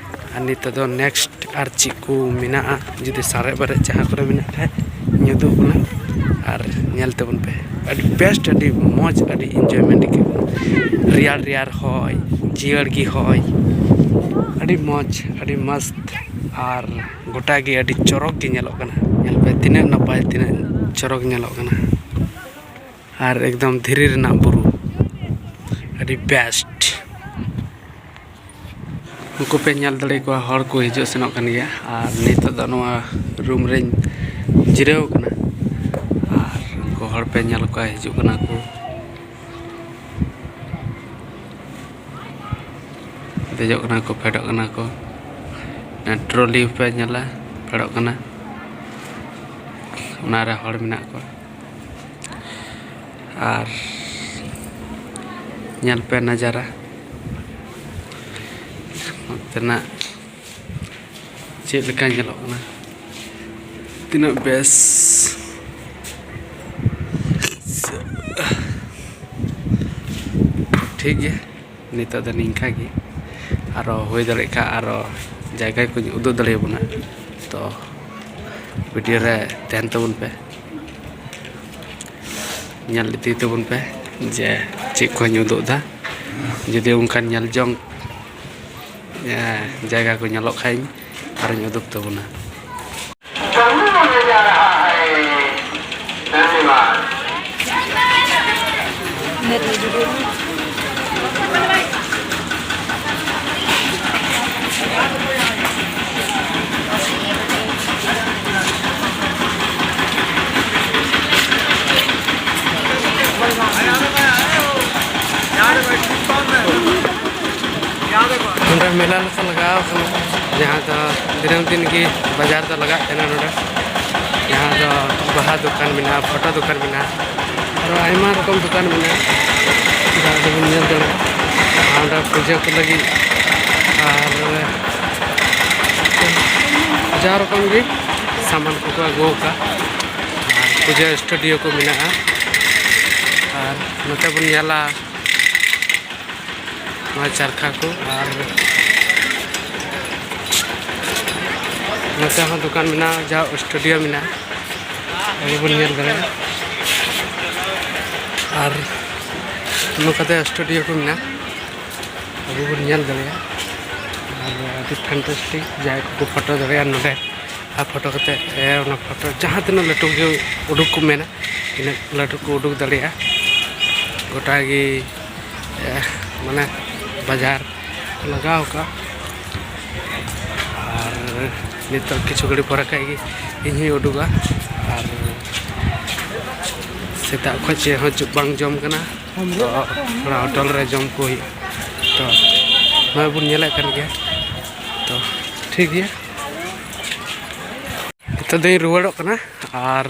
ᱟᱨ ᱱᱤᱛᱚᱜ ᱫᱚ ᱱᱮᱠᱥᱴ ᱟᱨ ᱪᱮᱫ ᱠᱚ ᱢᱮᱱᱟᱜᱼᱟ, ᱡᱩᱫᱤ ᱥᱟᱨᱮᱡ ᱵᱟᱨᱮᱡ ᱡᱟᱦᱟᱸ ᱠᱚᱨᱮ ᱢᱮᱱᱟᱜ ᱠᱷᱟᱡ ᱤᱧ ᱩᱫᱩᱜ ᱟᱵᱚᱱᱟ ᱟᱨ ᱧᱮᱞ ᱛᱟᱵᱚᱱ ᱯᱮ᱾ ᱟᱹᱰᱤ ᱵᱮᱥᱴ, ᱟᱹᱰᱤ ᱢᱚᱡᱽ, ᱟᱹᱰᱤ ᱤᱱᱡᱚᱭᱢᱮᱱᱴ ᱟᱹᱭᱠᱟᱹᱜ ᱠᱟᱱᱟ᱾ ᱨᱮᱭᱟᱲ ᱨᱮᱭᱟᱲ ᱦᱚᱭ, ᱡᱤᱭᱟᱹᱲ ᱜᱮ ᱦᱚᱭ, ᱟᱹᱰᱤ ᱢᱚᱡᱽ, ᱟᱹᱰᱤ ᱢᱚᱥᱛ ᱟᱨ ᱜᱚᱴᱟ ᱜᱮ ᱟᱹᱰᱤ ᱪᱚᱨᱚᱠ ᱜᱮ ᱧᱮᱞᱚᱜ ᱠᱟᱱᱟ᱾ ᱧᱮᱞ ᱯᱮ ᱛᱤᱱᱟᱹᱜ ᱱᱟᱯᱟᱭ, ᱛᱤᱱᱟᱹᱜ ᱪᱚᱨᱚᱠ ᱧᱮᱞᱚᱜ ᱠᱟᱱᱟ᱾ ᱟᱨ ᱮᱠᱫᱚᱢ ᱫᱷᱤᱨᱤ ᱨᱮᱱᱟᱜ ᱵᱩᱨᱩ, ᱟᱹᱰᱤ ᱵᱮᱥᱴ᱾ ᱩᱱᱠᱩ ᱯᱮ ᱧᱮᱞ ᱫᱟᱲᱮ ᱠᱚᱣᱟ, ᱦᱚᱲ ᱠᱚ ᱦᱤᱡᱩᱜ ᱥᱮᱱᱚᱜ ᱠᱟᱱ ᱜᱮᱭᱟ᱾ ᱟᱨ ᱱᱤᱛᱚᱜ ᱫᱚ ᱱᱚᱣᱟ ᱨᱩᱢ ᱨᱮᱧ ᱡᱤᱨᱟᱹᱣ ᱠᱟᱱᱟ᱾ ᱟᱨ ᱩᱱᱠᱩ ᱦᱚᱲ ᱯᱮ ᱧᱮᱞ ᱠᱚᱣᱟ, ᱦᱤᱡᱩᱜ ᱠᱟᱱᱟ ᱠᱚ, ᱫᱮᱡᱚᱜ ᱠᱟᱱᱟ ᱠᱚ, ᱯᱷᱮᱰᱚᱜ ᱠᱟᱱᱟ ᱠᱚ᱾ ᱚᱱᱟ ᱴᱨᱚᱞᱤ ᱯᱮ ᱧᱮᱞᱟ, ᱯᱷᱮᱰᱚᱜ ᱠᱟᱱᱟ, ᱚᱱᱟᱨᱮ ᱦᱚᱲ ᱢᱮᱱᱟᱜ ᱠᱚᱣᱟ᱾ ᱟᱨ ᱧᱮᱞ ᱯᱮ ᱱᱟᱡᱟᱨᱟ ᱱᱚᱛᱮᱱᱟᱜ ᱪᱮᱫ ᱞᱮᱠᱟ ᱧᱮᱞᱚᱜ ᱠᱟᱱᱟ, ᱛᱤᱱᱟᱹᱜ ᱵᱮᱥ᱾ ᱴᱷᱤᱠ ᱜᱮᱭᱟ, ᱱᱤᱛᱚᱜ ᱫᱚ ᱱᱤᱝᱠᱟ ᱜᱮ, ᱟᱨᱚ ᱦᱩᱭ ᱫᱟᱲᱮᱭᱟᱜ ᱠᱷᱟᱱ ᱟᱨᱚ ᱡᱟᱭᱜᱟ ᱠᱚᱧ ᱩᱫᱩᱜ ᱫᱟᱲᱮᱭᱟᱵᱚᱱᱟ᱾ ᱛᱚ ᱵᱷᱤᱰᱤᱭᱳ ᱨᱮ ᱛᱟᱦᱮᱱ ᱛᱟᱵᱚᱱ ᱯᱮ, ᱧᱮᱞ ᱤᱫᱤ ᱛᱟᱵᱚᱱ ᱯᱮ ᱡᱮ ᱪᱮᱫ ᱠᱚᱧ ᱩᱫᱩᱜ ᱮᱫᱟ᱾ ᱡᱩᱫᱤ ᱚᱱᱠᱟᱱ ᱧᱮᱞ ᱡᱚᱝ, ᱮ, ᱡᱟᱭᱜᱟ ᱠᱚ ᱧᱮᱞᱚᱜ ᱠᱷᱟᱱ ᱟᱨᱚᱧ ᱩᱫᱩᱜ ᱛᱟᱵᱚᱱᱟ᱾ ᱱᱚᱰᱮ ᱢᱮᱞᱟ ᱞᱮᱠᱟ ᱞᱟᱜᱟᱣ ᱠᱟᱱᱟ, ᱡᱟᱦᱟᱸ ᱫᱚ ᱫᱤᱱᱟᱹᱢ ᱫᱤᱱ ᱜᱮ ᱵᱟᱡᱟᱨ ᱫᱚ ᱞᱟᱜᱟᱜ ᱠᱟᱱᱟ ᱱᱚᱰᱮ᱾ ᱡᱟᱦᱟᱸ ᱫᱚ ᱵᱟᱦᱟ ᱫᱚᱠᱟᱱ ᱢᱮᱱᱟᱜᱼᱟ, ᱯᱷᱳᱴᱳ ᱫᱚᱠᱟᱱ ᱢᱮᱱᱟᱜᱼᱟ, ᱟᱨᱚ ᱟᱭᱢᱟ ᱨᱚᱠᱚᱢ ᱫᱚᱠᱟᱱ ᱢᱮᱱᱟᱜᱼᱟ, ᱡᱟᱦᱟᱸ ᱫᱚᱵᱚᱱ ᱧᱮᱞ ᱫᱟᱲᱮᱭᱟᱜᱼᱟ᱾ ᱟᱨ ᱚᱸᱰᱮ ᱯᱩᱡᱟᱹ ᱠᱚ ᱞᱟᱹᱜᱤᱫ ᱟᱨ ᱡᱟ ᱨᱚᱠᱚᱢ ᱜᱮ ᱥᱟᱢᱟᱱ ᱠᱚᱠᱚ ᱟᱹᱜᱩ ᱟᱠᱟᱫ᱾ ᱟᱨ ᱯᱩᱡᱟᱹ ᱥᱴᱩᱰᱤᱭᱳ ᱠᱚ ᱢᱮᱱᱟᱜᱼᱟ᱾ ᱟᱨ ᱱᱚᱛᱮ ᱵᱚᱱ ᱧᱮᱞᱟ ᱱᱚᱣᱟ ᱪᱟᱨᱠᱷᱟ ᱠᱚ᱾ ᱟᱨ ᱱᱚᱛᱮ ᱦᱚᱸ ᱫᱚᱠᱟᱱ ᱢᱮᱱᱟᱜᱼᱟ, ᱡᱟ ᱥᱴᱩᱰᱤᱭᱳ ᱢᱮᱱᱟᱜᱼᱟ, ᱟᱵᱚ ᱵᱚᱱ ᱧᱮᱞ ᱫᱟᱲᱮᱭᱟᱜᱼᱟ᱾ ᱟᱨ ᱱᱚᱝᱠᱟᱛᱮ ᱥᱴᱩᱰᱤᱭᱳ ᱠᱚ ᱢᱮᱱᱟᱜᱼᱟ, ᱟᱵᱚ ᱵᱚᱱ ᱧᱮᱞ ᱫᱟᱲᱮᱭᱟᱜᱼᱟ᱾ ᱟᱨ ᱟᱹᱰᱤ ᱯᱷᱮᱱᱴᱟᱥᱴᱤᱠ, ᱡᱟᱦᱟᱸᱭ ᱠᱚᱠᱚ ᱯᱷᱳᱴᱳ ᱫᱟᱲᱮᱭᱟᱜᱼᱟ ᱱᱚᱰᱮ, ᱟᱨ ᱯᱷᱳᱴᱳ ᱠᱟᱛᱮ, ᱮ, ᱚᱱᱟ ᱯᱷᱳᱴᱳ ᱡᱟᱦᱟᱸ ᱛᱤᱱᱟᱹᱜ ᱞᱟᱹᱴᱩ ᱜᱮ ᱩᱰᱩᱠ ᱠᱚ ᱢᱮᱱᱟ, ᱤᱱᱟᱹᱜ ᱞᱟᱹᱴᱩ ᱠᱚ ᱩᱰᱩᱠ ᱫᱟᱲᱮᱭᱟᱜᱼᱟ᱾ ᱜᱚᱴᱟ ᱜᱮ, ᱮ, ᱢᱟᱱᱮ ᱵᱟᱡᱟᱨ ᱞᱟᱜᱟᱣ ᱟᱠᱟᱫ᱾ ᱟᱨ ᱱᱤᱛᱚᱜ ᱠᱤᱪᱷᱩ ᱜᱷᱟᱹᱲᱤᱡ ᱯᱚᱨᱮ ᱠᱷᱟᱡ ᱜᱮ ᱤᱧ ᱦᱚᱸᱧ ᱩᱰᱩᱠᱟ᱾ ᱟᱨ ᱥᱮᱛᱟᱜ ᱠᱷᱚᱡ ᱪᱮᱫ ᱦᱚᱸ ᱡᱚ-, ᱵᱟᱝ ᱡᱚᱢ ᱠᱟᱱᱟ, ᱛᱚ ᱛᱷᱚᱲᱟ ᱦᱳᱴᱮᱞ ᱨᱮ ᱡᱚᱢ ᱠᱚ ᱦᱩᱭᱩᱜᱼᱟ᱾ ᱛᱚ ᱱᱚᱜᱼᱚᱭ ᱵᱚᱱ ᱧᱮᱞᱮᱫ ᱠᱟᱱ ᱜᱮᱭᱟ, ᱛᱚ ᱴᱷᱤᱠ ᱜᱮᱭᱟ᱾ ᱱᱤᱛᱚᱜ ᱫᱚᱧ ᱨᱩᱣᱟᱹᱲᱚᱜ ᱠᱟᱱᱟ᱾ ᱟᱨ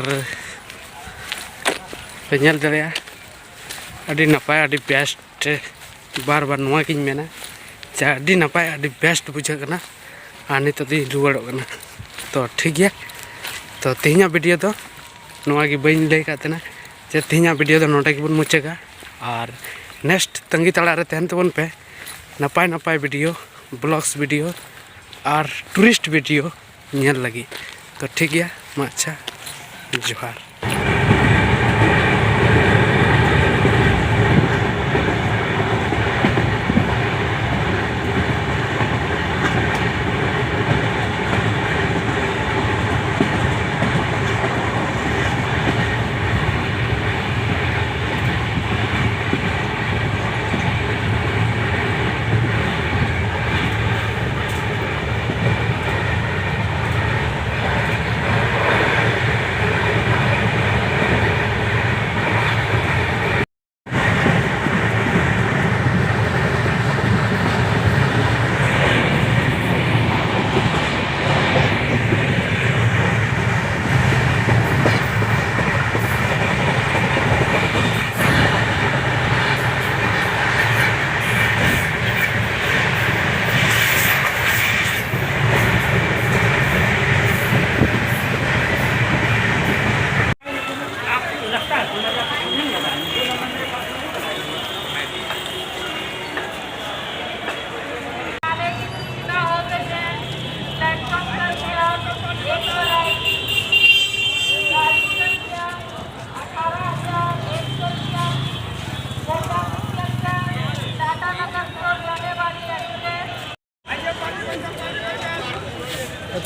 ᱯᱮ ᱧᱮᱞ ᱫᱟᱲᱮᱭᱟᱜᱼᱟ, ᱟᱹᱰᱤ ᱱᱟᱯᱟᱭ, ᱟᱹᱰᱤ ᱵᱮᱥᱴ, ᱵᱟᱨ ᱵᱟᱨ ᱱᱚᱣᱟ ᱜᱤᱧ ᱢᱮᱱᱟ ᱡᱮ ᱟᱹᱰᱤ ᱱᱟᱯᱟᱭ, ᱟᱹᱰᱤ ᱵᱮᱥᱴ ᱵᱩᱡᱷᱟᱹᱜ ᱠᱟᱱᱟ᱾ ᱟᱨ ᱱᱤᱛᱚᱜ ᱫᱚᱧ ᱨᱩᱣᱟᱹᱲᱚᱜ ᱠᱟᱱᱟ᱾ ᱛᱚ ᱴᱷᱤᱠ ᱜᱮᱭᱟ, ᱛᱚ ᱛᱮᱦᱮᱧᱟᱜ ᱵᱷᱤᱰᱤᱭᱳ ᱫᱚ ᱱᱚᱣᱟ ᱜᱮ, ᱵᱟᱹᱧ ᱞᱟᱹᱭ ᱠᱟᱫ ᱛᱟᱦᱮᱱᱟ ᱡᱮ ᱛᱮᱦᱮᱧᱟᱜ ᱵᱷᱤᱰᱤᱭᱳ ᱫᱚ ᱱᱚᱰᱮ ᱜᱮᱵᱚᱱ ᱢᱩᱪᱟᱹᱫᱟ᱾ ᱟᱨ ᱱᱮᱠᱥᱴ ᱛᱟᱺᱜᱤ ᱛᱟᱲᱟᱜ ᱨᱮ ᱛᱟᱦᱮᱱ ᱛᱟᱵᱚᱱ ᱯᱮ, ᱱᱟᱯᱟᱭ ᱱᱟᱯᱟᱭ ᱵᱷᱤᱰᱤᱭᱳ, ᱵᱞᱚᱜᱥ ᱵᱷᱤᱰᱤᱭᱳ ᱟᱨ ᱴᱩᱨᱤᱥᱴ ᱵᱷᱤᱰᱤᱭᱳ ᱧᱮᱞ ᱞᱟᱹᱜᱤᱫ᱾ ᱛᱚ ᱴᱷᱤᱠ ᱜᱮᱭᱟ, ᱢᱟ ᱟᱪᱪᱷᱟ, ᱡᱚᱦᱟᱨ᱾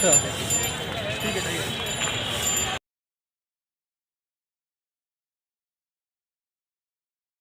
ᱴᱷᱤᱠ ᱜᱮᱭᱟ, ᱴᱷᱤᱠ ᱜᱮᱭᱟ᱾